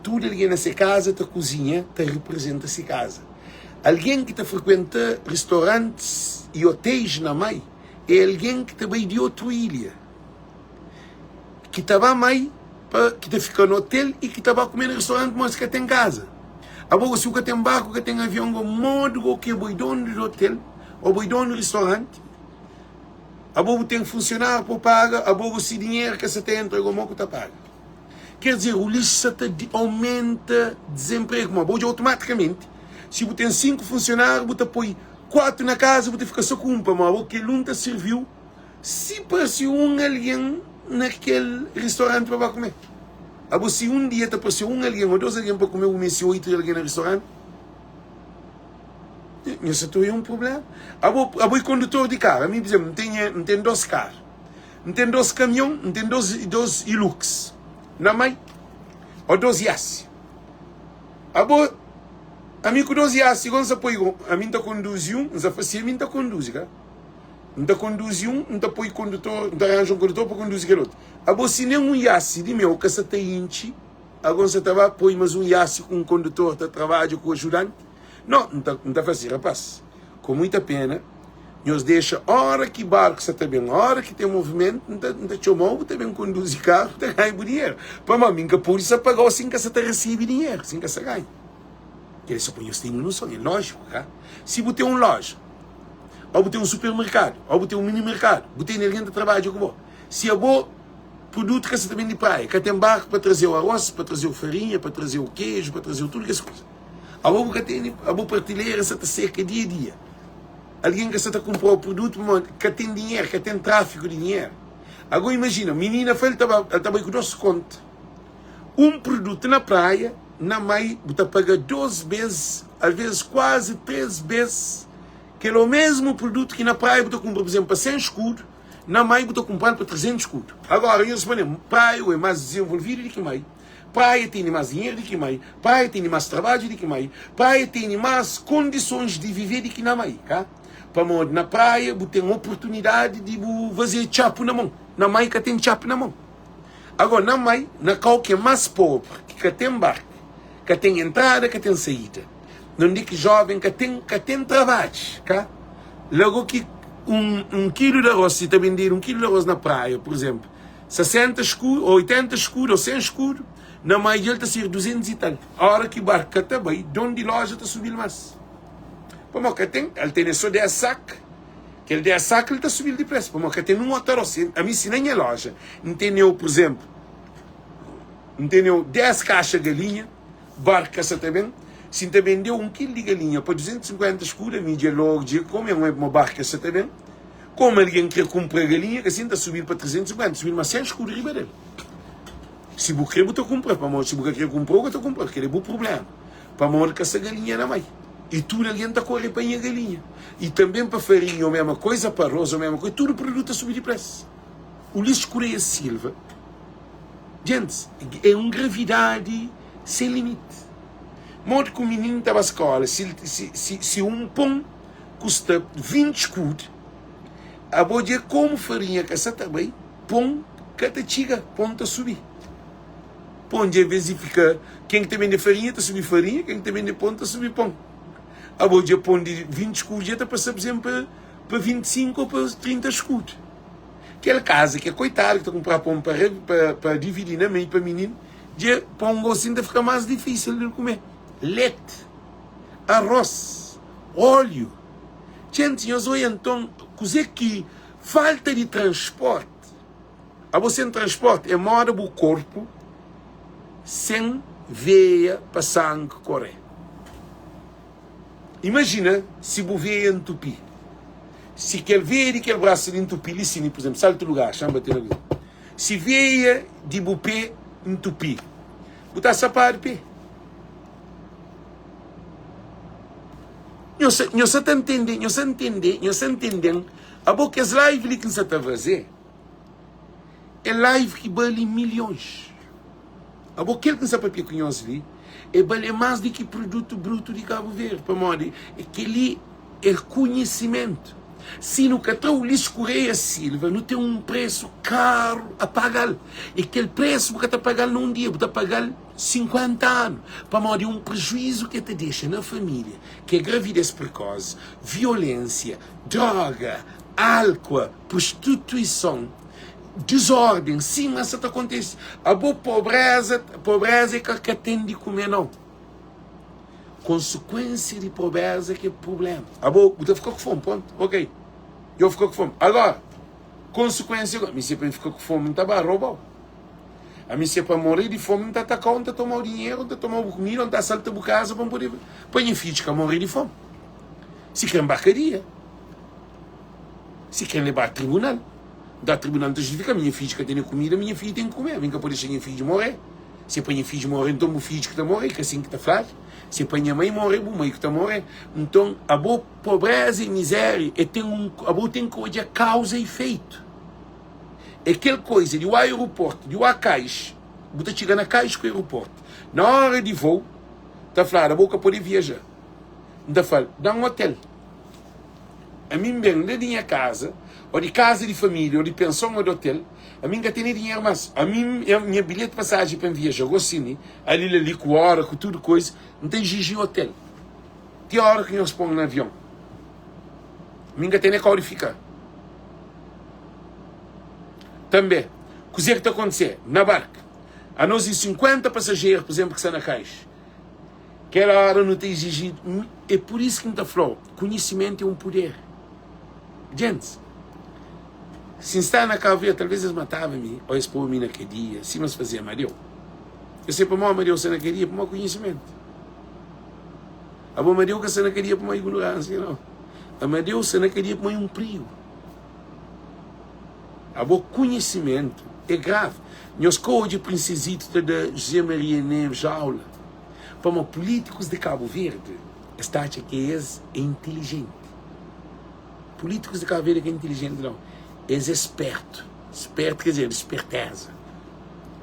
A: Tudu algen na se kaza ta kuzinha, ta riprizenta se kaza. Algen ki ta frikuenta ristorantis i otéis na mai é algen ki ta bai di otu ilha, ki ta ba mai pa ki ta fika na otel i ki ta ba kume na ristoranti modi si ka ten kaza. Abo go si bu ka ten barku, ka ten avion go, modi go ki abo i donu di otel o abo i donu di ristoranti? Abo bu ten funsionáriu pa bu paga, abo go si dinheru ka sa ta entra go, mo ku ta paga? Ker dizer, o lixo sa ta aumenta dezenpregu. Ma bo odja otomatikamenti, si bu ten 5 funsionáriu, bu ta poi 4 na kaza, bu ta fika so ku un, pamodi bo kel un ta sirviu si parse un algen na kel ristoranti pa ba kume. Abo si un dia ta parse un algen o dos algen pa kume, bu meste 8 algen na ristoranti? Nha sa ta oia un prublema. Abo, abo e kondutor di karu. Ami, pur izemplu, N ten, N ten dos karu. N ten dos kamion, N ten dos, dos Hilux na mai, o dos Hiace. Abo, ami ku dos Hiace, igual N sa poi, ami N ta konduzi un, N sa fasi ami N ta konduzi, ka? N ta konduzi un, N ta poi kondutor, N ta ranja un kondutor pa konduzi kel otu. Abo, si nen un Hiace di meu ka sa ta intxi, ago N sa ta ba poi mas un Hiace ku un kondutor ta trabadja ku ajudanti? No, N ta, N ta fasi, rapaz, ku muita pena, Nhos dexa ora ki barku sa ta ben, ora ki ten movimentu, N ta, N ta txoma-u, bu ta ben konduzi karu, bu ta ganha bu dinheru. Pamodi mi N ka pode sa paga-u si N ka sa ta resebe dinheru, si N ka sa ganha. Kel-li so pa nhos ten un noson, é lójiku, ka? Si bu ten un lója, ô bu ten un supermerkadu, ô bu ten un mini-merkadu, bu tene algen ta trabadja ku bo. Si abo produtu ka sa ta ben di praia, ka ten barku pa traze-u arôs, pa traze-u farinha, pa traze-u keju, pa traze-u tudu kes kuza. Abo bu ka tene, abo partilera sa ta seka dia-dia. Algen ka sa ta kunpra-u produtu pamodi ka ten dinheru, ka ten tráfiku di dinheru. Ago imajina, minina fla el ta ba, el ta bai ku dos konta. Un produtu na praia, na mai bu ta paga dos bes, alves kuazi tres bes kel omesmu produtu ki na praia bu ta kunpra, pur izenplu, pa 100 skudu, na mai bu ta kunpra-l pa 300 skudu. Agora, nhos responde-m, praia o é más dizenvolvidu di ki mai? Praia tene más dinheru di ki mai, praia tene más trabadju di ki mai, praia tene más kondisons di vive di ki na mai, ka? Pamodi na praia bu ten oportunidadi di bu faze txapu na mon, na mai ka ten txapu na mon. Agora na mai, na kau ki é más pobri, ki ka ten barku, ka ten entrada, ka ten saída, nonde ki joven ka ten, ka ten trabadju, ka? Lago ki un, un kilu di arroz, si ta bendedu un kilu di arroz na praia, pur izenplu, 60 escudo, ou 80 escudo, ou 100 escudo, na mai dja el ta ser 200 e tal. Ora ki barku ka ta bai, don di loja ta subi-l mas. Pamodi ka ten, el tene so 10 sak, kel 10 sak el ta subi-l di presu, pamodi ka ten un otu aros. Ami si na nha loja, N teneu, pur izenplu, N teneu 10 kaxa galinha, barku ka sa ta ben, si N ta bendeu un kilu di galinha pa 250 escudo, ami dja logu dja kome, N obi ma barku ka sa ta ben. Komu algen kre kunpra galinha, ka sin ta subi-l pa 350, subi-l ma 100 skudu riba del. Si bu kre bu ta kunpra, pamodi si bu ka kre kunpra, bu ka ta kunpra, kel é bu prubléma. Pamodi ka sta galinha na mai. I tudu algen ta kore pa nha galinha. I tanben pa farinha o mema koiza, pa aros o mema koiza, tudu produtu ta subi di pres. Ulisses Correia Silva, djentis, é un gravidadi sen limiti. Modi ki un mininu ta ba skola si, si, si, si un pon kusta 20 skud, abo dja komu farinha ka sa ta bai, pon ka ta txiga, pon ta subi. Pon dja envês di fika, ken ki ta bende farinha ta subi farinha, ken ki ta bende pon ta subi pon. Abo dja pon di 20 skud dja ta pasa pa izénplu pa 25 ô pa 30 skud. Kel kaza ki é koitadu ki ta kunpra pon pa pa dividi na meiu pa mininu, dja pon gosi ta fika más difísil di kume. Leti, arôs, óliu. Djenti, nhos odja nton kuzê ki falta di transpórti. Abo sen transpórti é moda bu korpu sen veia pa sangi korê. Imajina si bu veia ntupi. Si kel veia di kel brasu li ntupi li si, pur izénplu, saltu lugar, xa-m bate na kuza. Si veia di bu pé ntupi, bu ta sapadu pé. Nhos nhos sa ta ntende, nhos sa ntende, nhos sa ntende-m. Abo kes live li ki N sa ta faze, é live ki bali milhons. Abo kel ki N sa papia ku nhos li e bale más di ki produtu brutu di Kabu Verdi, pamodi kel-li é konhisimentu. Si nu ka tra Ulisses Correia Silva, nu ten un presu karu a paga-l. E kel presu bu ka ta paga-l na un dia, bu ta paga-l 50 anu, pamodi é un prejuizu ki el ta dexa na família, ki é gravidez prekosi, violénsia, droga, álkua, prostituison. Dizorden sima sa ta kontise. Abo pobreza, pobreza é ka ka ten di kume nau. Konsekuensia di pobreza ki é prublema. Abo bu ta fika ku fomi, pontu. Ok, yo fika ku fomi. Agora, konsekuensia agora, mi si é pa N fika ku fomi N ta ba robau. Ami si é pa N morre di fomi N ta atakau, N ta tomau dinheru, N ta tomau bu kumida, N ta asalta bu kaza pa N pode, pa nha fidju ka morre di fomi. Si kre N ba kadia. Si kre N leba tribunal. Nta tribunal ta justifika, mi nha fidju ka tene kumida, mi nha fidju ten ki kume, mi ka pode dexa nha fidju more. Si é pa nha fidju more, nton bu fidju ki ta more, i ka sin ki ta fladu. Si é pa nha mai more, bu mai ki ta more. Nton, abo pobreza i mizeria e ten un, abo ten ki odja kauza i feitu. É kel koiza di o aeroportu, di o a kais, bu ta txiga na kais ku aeroportu, na ora di vou, ta fladu abo ka pode viaja. N ta fal, dan hotel. Ami N ben la di nha kaza, ô di kaza di família, ô di penson, ô di otel, ami N ka tene dinheru más. Ami, nha bilheti pasaji pa N viaja gosi li, ali la li, ku óra, ku tudu koiza, N ta iziji otel ti óra ki nhos pô-m na avion. Mi N ka tene kau di fika. Tanbê, kuzê ki ta kontise na barku? Anos e 50 pasajeru, pur izénplu, ki sta na kais. Kel óra nu ta iziji. É pur isu ki N ta fla-u, konhisimentu é un puder. Djentis, si N staba na Kabu Verdi, talvês es mataba mi ô es poba mi na kadia, sima es fazia Amadeu. Eu sei pamodi Amadeu sta na kadia, pamodi konhisimentu. Abo Amadeu ka sta na kadia pamodi ignoránsia, nau. Amadeu sta na kadia pamodi un prigu. Abo konhisimentu é gravi. Nhos ka odja Prinsezito ta da José Maria Neves aula? Pamodi pulítikus di Kabu Verdi es ta atxa ki es é intilijenti. Pulítikus di Kabu Verdi é ka intilijenti nau, es é spertu. Spertu ker dizer di sperteza.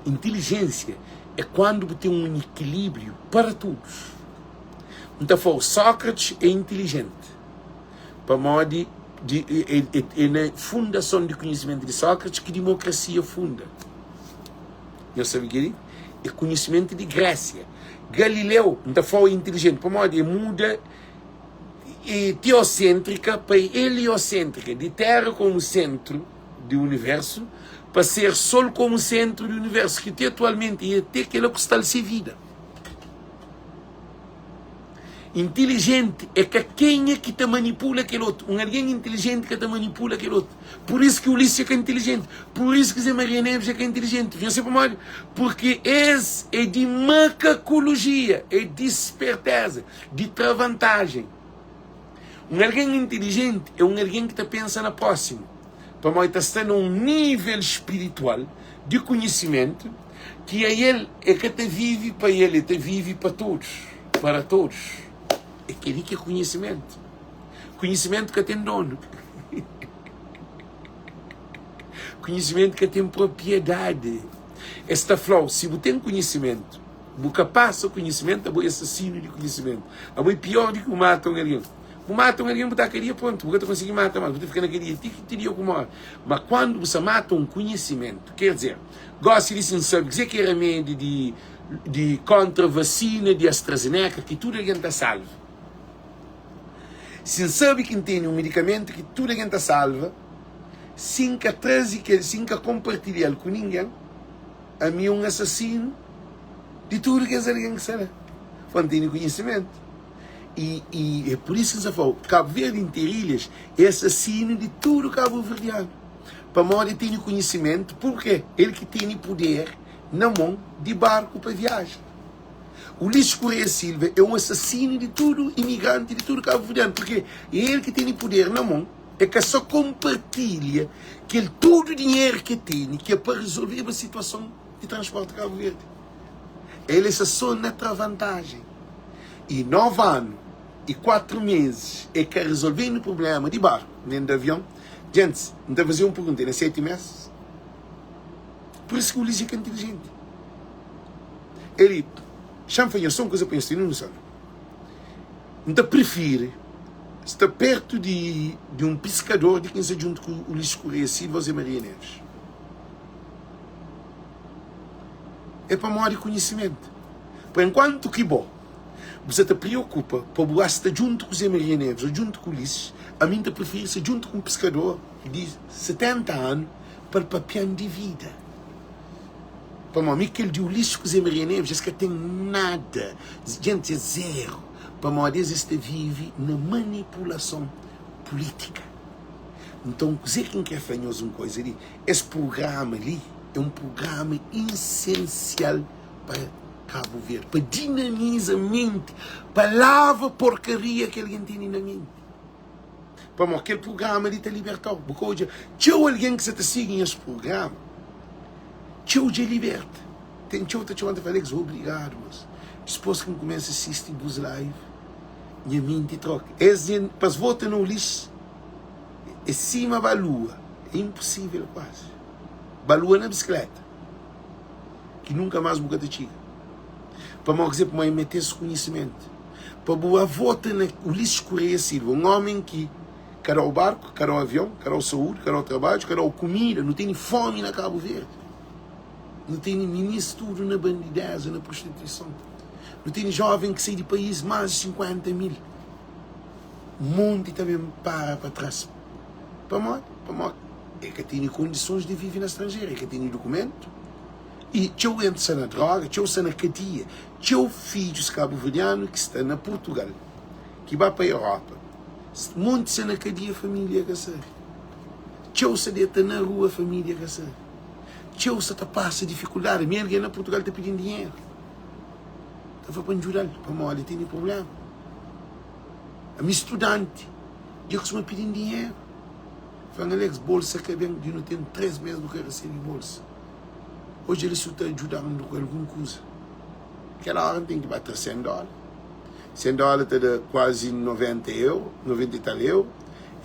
A: Intilijénsia é kuandu bu ten un ikilíbriu para tudus. N ta fla-u, Sókrates é intilijenti pamodi di é na fundason di konhisimentu di Sókrates ki dimokrasia funda. Nhos sabe kel-li? É konhisimentu di Grésia. Galileu, N ta fla-u, é intilijenti pamodi e muda teoséntrika pa helioséntrika, di Téra komu séntru di universu pa ser Sol komu séntru di universu, ki ti atualmenti e te kel-la ku sta-l se vida. Intilijenti é ka kenha ki ta manipula kel otu. Un algen intilijenti ka ta manipula kel otu. Pur isu ki Ulisses é ka intilijenti. Pur isu ki Zé Maria Neves é ka intilijenti. Nhos sabe pamodi? Purki es é di makakulojia, é di sperteza, di tra vantajen. Un algen intilijenti é un algen ki ta pensa na prósimu, pamodi ta sta na un nível spiritual di konhisimentu ki ael el ka ta vive pa el, el ta vive pa todos, para todos. É kel-li ki é konhisimentu. Konhisimentu ka ten donu. Konhisimentu ka ten propriedadi. Es ta fla-u, si bu ten konhisimentu, bu ka pasa konhisimentu, abo é asasinu di konhisimentu. Abo é pior di ki bu mata un algen. Bu mata un algen, bu ta kadia, prontu, bu ka ta konsigi mata más, bu ta fika na kadia ti ki ti dia ku móre. Ma kuandu bu sta mata un konhisimentu, ker dizer, gósi li si N sabe kuzê ki é ramedi di di kóntra vasina di AstraZeneca ki tudu algen ta salva, si N sabe ki N tene un medikamentu ki tudu algen ta salva, Si N ka traze kel, si N ka konpartilha-l ku ningen, ami é un asasinu di tudu kes algen ki sta la. Fla, N tene konhisimentu. I, i é pur isu ki N sta fla-u, Kabu Verdi Interilhas é asasinu di tudu kabuverdianu, pamodi el tene konhisimentu, purke el ki tene puder na mon di barku pa viaja. Ulisses Correia Silva é un asasinu di tudu imigranti di tudu kabuverdianu, purke é el ki tene puder na mon. É ka só konpartilha kel tudu dinheru ki el tene ki é pa rezolveba situason di transporti Kabu Verdi. El é sa só na tra vantajen. I 9 anu i 4 mezis é ka rezolvenu prublema di barku nen di avion. Djentis, N ta faze un pergunta, é na 7 mes? Pur isu ki Ulisses é ka intilijenti. El, xa-m fla nhos só un kuza pa nhos tene noson. N ta prifiri sta pertu di di un piskador di ki N sta djuntu ku Ulisses Correia Silva o Zé Maria Neves. É pamodi konhisimentu. Pa enkuantu ki bo bu sa ta priokupa pa bu ba sta djuntu ku Zé Maria Neves o djuntu ku Ulisses, ami N ta prifiri sta djuntu ku un piskador di 70 anu pa el papia-m di vida. Pamodi mi kel di Ulisses ku Zé Maria Neves es ka ten nada, djenti é zeru, pamodi es es ta vive na manipulason pulítika. Nton kuzê ki N kre fla nhos un koza li, es prugrama li é un prugrama isensial pa Kabu Verdi, pa dinamiza menti, pa lava porkaria ki algen tene na menti. Pamodi kel prugrama li ta liberta-u. Bu ka odja txeu algen ki sa ta sigi nhas prugrama, txeu dja liberta. Ten txeu ta txoma ta fla, Alex, obrigadu, mas dipôs ki N kumesa sisti bus live, nha menti troka. Es pa es vota na Ulisses é sima ba lua, é inposível kuazi. Ba lua na bisikleta, ki nunka más bu ka ta txiga. Pamodi kuzê? Pamodi el mete-s konhisimentu. Pa bu avota na Ulisses Correia Silva, un omen ki ka da-u barku, ka da-u avion, ka da-u saúdi, ka da-u trabadju, ka da-u kumida. Nu tene fomi na Kabu Verdi. Nu tene minis tudu na bandideza, na prostituison. Nu tene joven ki sai di país, más di 50 mil. Monti ta ben para pa tras. Pamodi? Pamodi e ka tene kondisons di vive na stranjeru, e ka tene dukumentu. I txeu enta sta na droga, txeu sta na kadia. Txeu fidjus kabuverdianu ki sta na Purtugal, ki ba pa Europa, monti sta na kadia, familia ka sabe. Txeu sta deta na rua, familia ka sabe. Txeu sta ta pasa difikuldadi. Mi algen na Purtugal ta pidi-m dinheru, ta fla pa N djuda-l pamodi el tene prubléma. Ami studanti dja kustuma pidi-m dinheru. Fla-m, Alex, bolsa ka ben, dja nu ten 3 mês nu ka resebe bolsa. Odja li su ta djuda-m ku algun kuza. Kel óra N ten ki ba tra 100 dóla. 100 dóla ta da kuazi 90 euru, 90 i tal euru.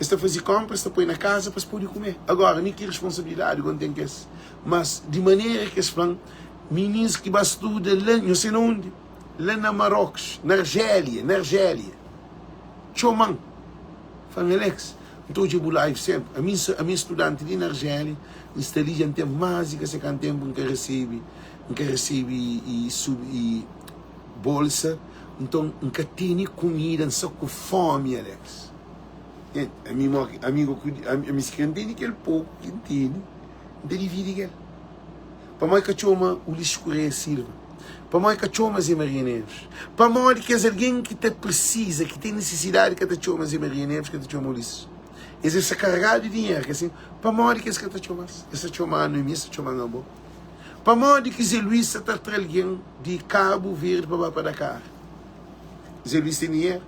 A: Es ta faze kónpra, es ta poi na kaza pa es pode kume. Agóra, mi ki responsabilidadi ku N ten ku es? Mas, di manera ki es fla-m, minis ki ba studa la, nho se na undi? La na Marokus, na Arjélia, na Arjélia. Txoma-m, fla-m, Alex, N ta odja bu live senpri. Ami, ami é studanti li na Arjélia. N sta li dja N ten más di ka se kantu ténpu N ka resebe, N ka resebe i sub i bolsa. Nton N ka tene kumida, N sta ku fómi Alex. Gente, ami mo ami go ku ami si ka N tene kel poku ki N tene, N ta dividi kel. Pamodi ka txoma Ulisses Correia Silva? Pamodi ka txoma Zé Maria Neves? Pamodi kes algen ki ta presiza, ki ten nisisidadi ka ta txoma Zé Maria Neves, ka ta txoma Ulisses? Es es sta kargadu di dinheru, ka sin? Pamodi ki es ka ta txoma-s? Es ta txoma-nu ami, es ta txoma-m abo. Pamodi ki Zé Luís sa ta tra algen di Kabu Verdi pa ba pa Dakar? Zé Luís ten dinheru?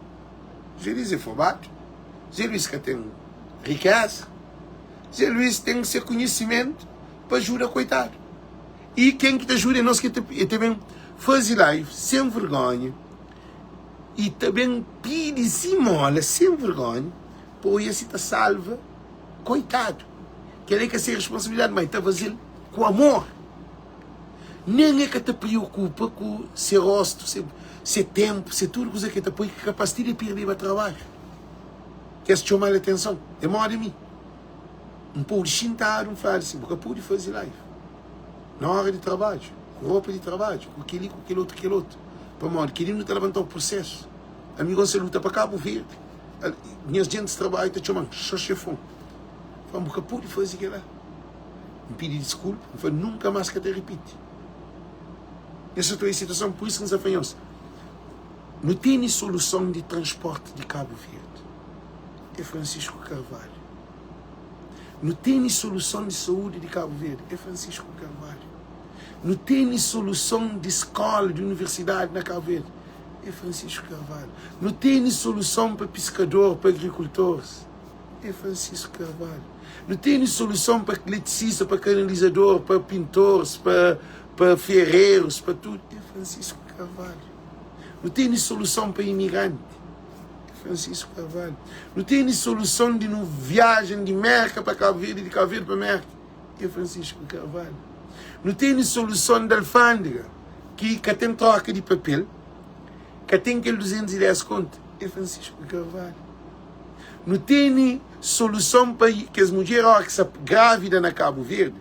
A: Zé Luís é fobadu? Zé Luís ka ten rikeza? Zé Luís ten se konhisimentu pa ajuda koitadu. I ken ki ta ajuda é nos ki ta ben faze live sen vergonha i ta ben pidi zimola sen vergonha. Pa oia si ta salva koitadu. Kel-li é ka se responsabilidadi, má el ta faze-l ku amor. Nen el ka ta preokupa ku se róstu, se ténpu, se tudu kuza ki el ta poi, ki kapás ti di el perdeba trabadju. Ki es txoma-l atenson. É móda mi. N pode xintadu, N fladu si, bu ka pode faze live na óra di trabadju, ku ropa di trabadju, ku kel-li, ku kel otu, kel otu. Pamodi kel-li nu ta labanta-u prosésu. Ami gosi luta pa Kabu Verdi. Nhas djentis trabadju ta txoma-m só xefon. Fla-m, bu ka pode faze kel-la. N pidi diskulpa, N fla, nunka más ka ta ripiti. Nhos sa ta oja situason, pur isu ki N sa fla nhos, nu tene soluson di transporti di Kabu Verdi, é Francisco Carvalho. Nu tene soluson di saúdi di Kabu Verdi, é Francisco Carvalho. Nu tene soluson di skóla, di universidadi na Kabu Verdi, é Francisco Carvalho. Nu tene soluson pa piskador, pa agrikultores, é Francisco Carvalho. Nu tene soluson pa eletricista, pa kanalizador, pa pintores, pa, pa ferreiros, pa tudo, é Francisco Carvalho. Nu tene soluson pa imigrante, é Francisco Carvalho. Nu tene soluson di nu viajen di Merka pa Cabo Verde, di Cabo Verde pa Merka, é Francisco Carvalho. Nu tene soluson di alfândega ki ka ten troka di papel, ka ten kel 210 kontu, é Francisco Carvalho. Nu tene soluson pa kes mudjer óra ki sta grávida na Cabo Verde,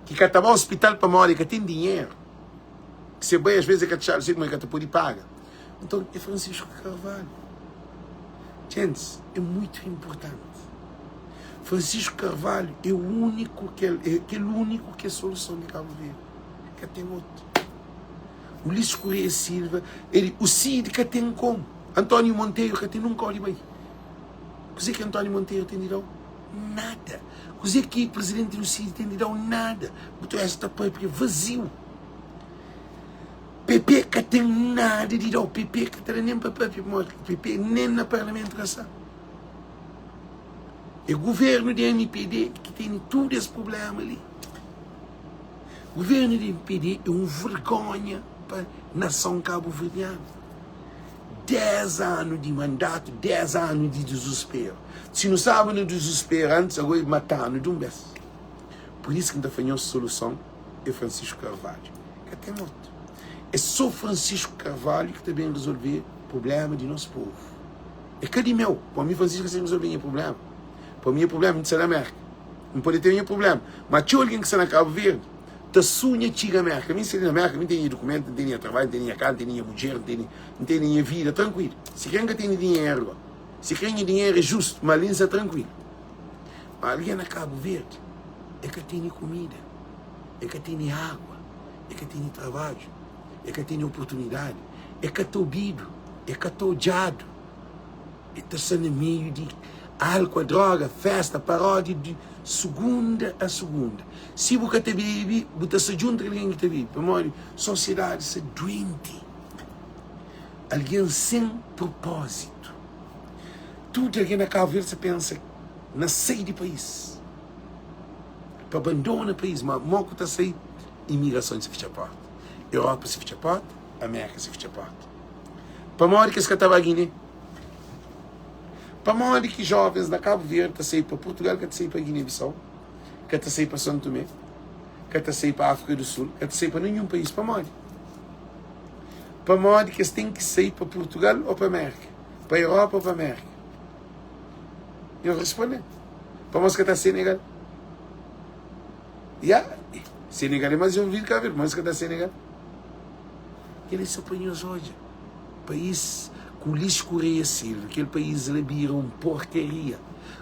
A: ki ka ta ba hospital pamodi ka ten dinheru, ki se bai às vezes é ka txadu, sei kuma é ka ta pode paga. Nton, é Francisco Carvalho. Gents, é muito importante. Francisco Carvalho é o único que é kel único que é soluson di Cabo Verde. Ka ten otu. Ulisses Correia Silva, ele, o Cid ka ten como. António Monteiro ka ten nunka odi bai. Kuzê ki António Monteiro ten di dau? Nada. Kuzê ki presidente do Cid ten di dau? Nada. Guterres ta papia vazio. PP ka ten nada di dau. PP ka ta da nem pa papia pamodi PP nem na parlamento ka sta. É governo di MPD ki tene tudo es problema li. Governo di MPD é um vergonha pa nação cabo-verdiana. 10 ano di mandato, 10 ano di desespero. Si nu staba na desespero antes, agora matanu di um bes. Por isso ki N ta fla nhos solução é Francisco Carvalho. Ka ten otu. É só Francisco Carvalho ki ta ben resolver problema di nos povo. É ka di meu. Pa mi Francisco ka sabe resolver nha problema. Pa mi nha problema N sta na Merka. N pode ten nha problema, ma txeu algen ki sta na Cabo Verde ta sunha txiga Merka. Mi N sta li na Merka, mi N ten nha dukumentu, N ten nha trabadju, N ten nha kaza, N ten nha mudjer, N ten N ten nha vida trankuilu. Si kre N ka tene dinheru go. Si kre nha dinheru é justu, ma li N sta trankuilu. Ma algen na Cabo Verde e ka tene kumida, e ka tene agua, e ka tene trabadju, e ka tene oportunidadi, e ka ta obidu, e ka ta odjadu. E ta sta na meiu di álkua, droga, festa, paródia di sugunda a sugunda. Si bu ka ta bebe, bu ta sta djuntu ku algen ki ta bebe, pamodi sosiedadi sta duenti. Algen sen propózitu. Tudu algen na Kabu Verdi sta pensa na sai di país, pa bandona país, ma mo ku ta sai? Imigrason sa fitxa porta, Europa sa fitxa porta, Amérika sa fitxa porta. Pamodi ki es ka ta ba Guiné? Pamodi ki jovens na Kabu Verdi ta sai pa Purtugal, ka ta sai pa Guiné-Bissau, ka ta sai pa São Tomé, ka ta sai pa Áfrika do Sul, ka ta sai pa ninhun país? Pamodi? Pamodi ki es ten ki sai pa Purtugal ou pa Amérika? Pa Europa ou pa Amérika? Nhos responde. Pamodi es ka ta Senegal? Ya, Senegal é más desenvolvido ki Kabu Verdi, pamodi es ka ta Senegal? Kel-li sô pa nhos odja país ku Ulisses Correia Silva, kel país la bira un porkaria.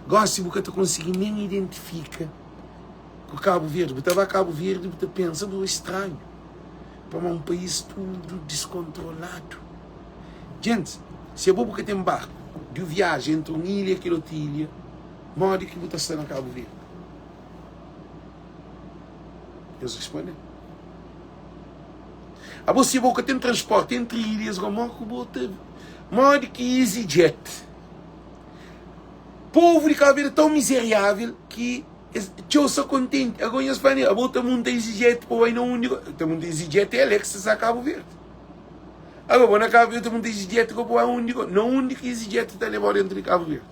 A: Gósi bu ka ta konsigi nen identifika ku Kabu Verdi. Bu ta ba Kabu Verdi bu ta pensa bu é stranhu, pamodi un país tudu diskontroladu. Gentis, si abo bu ka ten barku di viaja entri un ilha i kel otu ilha, modi ki bu ta sta na Kabu Verdi? Nhos responde. Abo si bo ka ten transporti entri ilhas go mo ku bo ta modi ki EasyJet povu di Cabo Verde é tão miseriável ki es txeu sa kontenti ago nhos fla abo ta munta EasyJet pa bai na undi go ta munta EasyJet é Alex sa Cabo Verde ago bo na Cabo Verde ta munta EasyJet go pa bai undi go na undi ki EasyJet ta lebau dentro di Cabo Verde.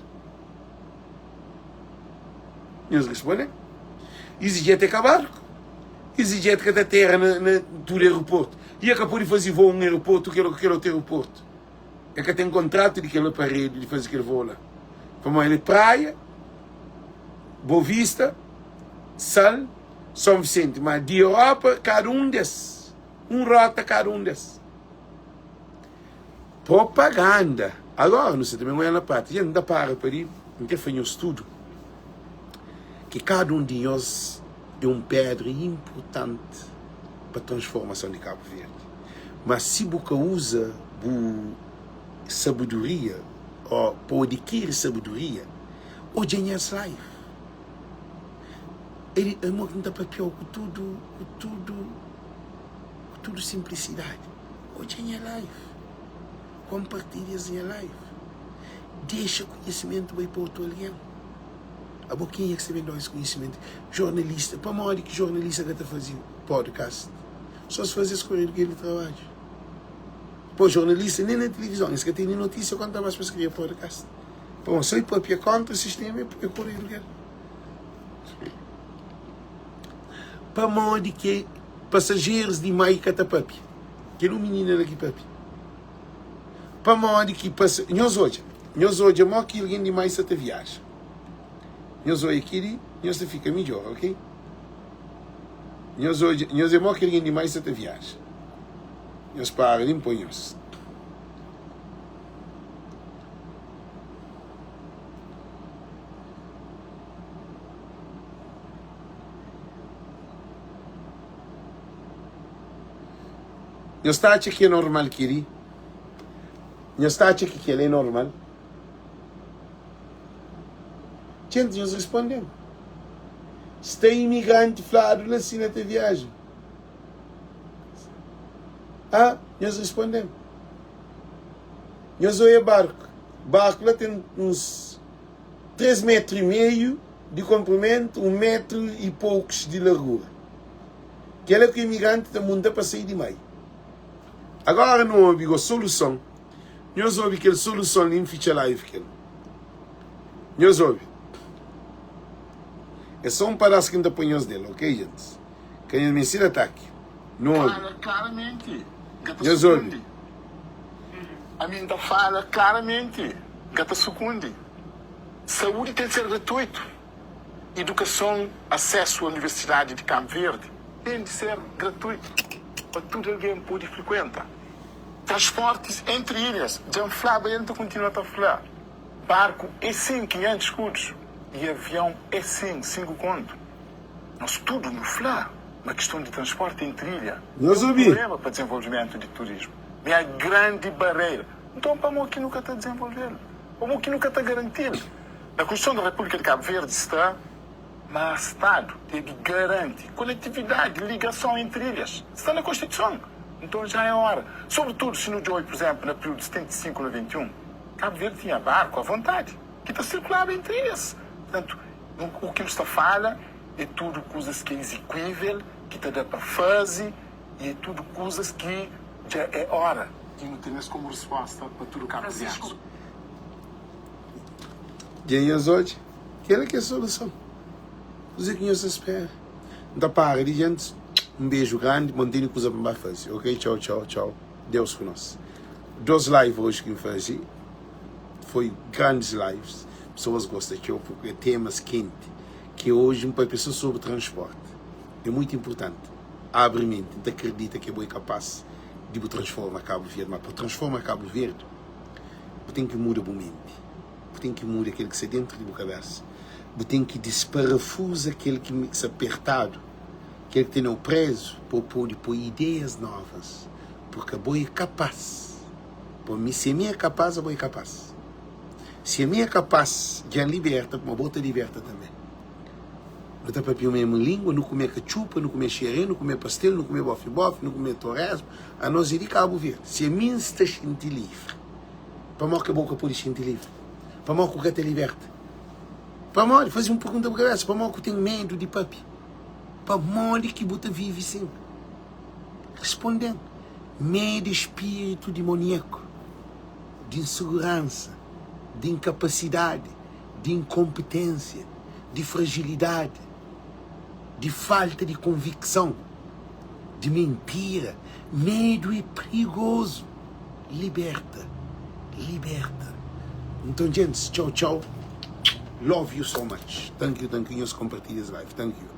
A: Nhos responde-m. EasyJet é ka barku. EasyJet ka ta atera na, na tudu aeroportu. I el ka pode faze voo un aeroportu kel kel otu aeroportu. El ka ten kontratu di kel aparelhu di faze kel voo la. Pamodi el é Praia, Boa Vista, Sal, São Vicente. Ma di Europa, kada un des. Un rota kada un des. Propaganda. Agora nu sta ta ben odja na prátika. Dja N ta para pa li, N kre fla nhos tudu ki kada un di nhos é un pedra inpurtanti pa transformason di Kabu Verdi. Má si bu ka uza bu sabedoria ô pa adikiri sabedoria, odja nhas live. É mo ki N ta papia-u ku tudu, ku tudu, ku tudu sinplisidadi. Odja nha live, konpartilha es nha live, dexa konhisimentu bai pa otu algen. Abo kenha ki sta ben da-u es konhisimentu? Jornalista, pamodi ki jornalista ka ta faze podcast? So si faze es kore di kel trabadju. Po jornalista nen na tilivizon es ka tene notisia konta mas pa es kria podcast. Pamodi so e papia kontra sistema e kore di kel. Pamodi ki pasajerus di mai ka ta papia? Kel un minina la ki papia. Pamodi ki pasa... Nhos odja, nhos odja mo ki algen di mai sa ta viaja. Nhos odja kili, nhos ta fika midjor, ok? Nhos odja, nhos odja mo ki algen di mai sa ta viaja. Nhos para li, N poi nhos. Nhos ta atxa ki é normal kel-li? Nhos ta atxa ki kel-li é normal? Txente, nhos responde-m. Sta imigranti fladu la si na ta viaja? Ah, nhos responde-m. Nhos oia barku. Barku la ten uns 3 metru i meiu di konprimentu, un metru i poukus di largura. Kela ku imigranti ta munta pa sai di mai. Agora nu obi go soluson. Nhos obi kel soluson li, N fitxa live kel. Nhos obi. É só un padas ki N ta poi nhos del, ok gentis? Ka nhos meste di ataki. Nu obi.
G: Fala klaramenti, N ka ta
A: Nhos obi.
G: sukundi. Ami N ta fala klaramenti, N ka ta sukundi. Saúdi ten di ser gratuitu. Idukason, asesu a Universidadi di Kabu Verdi ten di ser gratuitu pa tudu algen pode frikuenta. Transportis entri ilhas, dja N flaba i N ta kontinua ta fla, barku é sin 500 skudus i avion é sin 5 kontu. Nos tudu nu fla ma kiston di transporti entri ilha é
A: Nhos
G: un
A: obi.
G: prubléma pa dizenvolvimentu di turismu, mi é grandi barreira. Nton pamodi ki nu ka ta dizenvolve-l? Pamodi ki nu ka ta garanti-l? Na Konstituison da Repúblika di Kabu Verdi sta ma Stadu debe garanti konektividadi, ligason entri ilhas. Sta na Konstituison. Nton já é ora. Sobretudu si nu djobe, pur izénplu, na períodu di 75 91, Kabu Verdi tinha barku a vontadi ki ta sirkulaba entri ilhas. Purtantu, u ki nu sta fala é tudu kuzas ki é izikuível, ki ta da pa faze i é tudu kuzas ki dja é ora di nu ten es komu risposta pa tudu kabuverdianus.
A: Dja nhos odja? Kel-la ki é soluson. Kuzê ki nhos ta spera? N ta para di djentis. Un beju grandi. Bon, N tene kuza pa N ba faze. Ok? Txau, txau, txau. Deus ku nos. Dos live oji ki N faze foi grandis lives. Pesoas gosta txeu purki é temas kenti. Ki oji N papia so sobri transporti. É muitu inpurtanti. Abri menti. N ta kridita ki bo é kapas di bu transforma Kabu Verdi. Ma pa transforma Kabu Verdi, bu ten ki muda bu menti, bu ten ki muda kel ki sta dentru di bu kabesa, bu ten ki disparafuza kel ki sta pertadu, kel ki tene-u prezu, pa bu pode poi ideias novas, purki abo é kapas. Pa mi, si ami é kapas, abo é kapas. Si ami é kapas, dja N liberta, kuma bo ta liberta tanbe. Nu ta papia mesmu lingua, nu kume katxupa, nu kume xerê, nu kume pastel, nu kume bofi-bofi, nu kume toresmu, anos é di Kabu Verdi. Si ami N sta xinti livri, pamodi ki bo ka pode xinti livri? Pamodi ku ka ta liberta? Pamodi? Faze un pergunta bu kabesa, pamodi ku ten medu di papia? Pamodi ki bu ta vivi sin? Responde-m, medu é spiritu dimoniaku, di inseguransa, di inkapasidadi, di inkonpetênsia. Di frajilidadi, di falta di konvikson, di mintira. Medu é prigozu. Liberta, liberta. Nton, djentis, txau txau. Love you so much. Thank you, thank you. Nhos konpartilha es live. Thank you.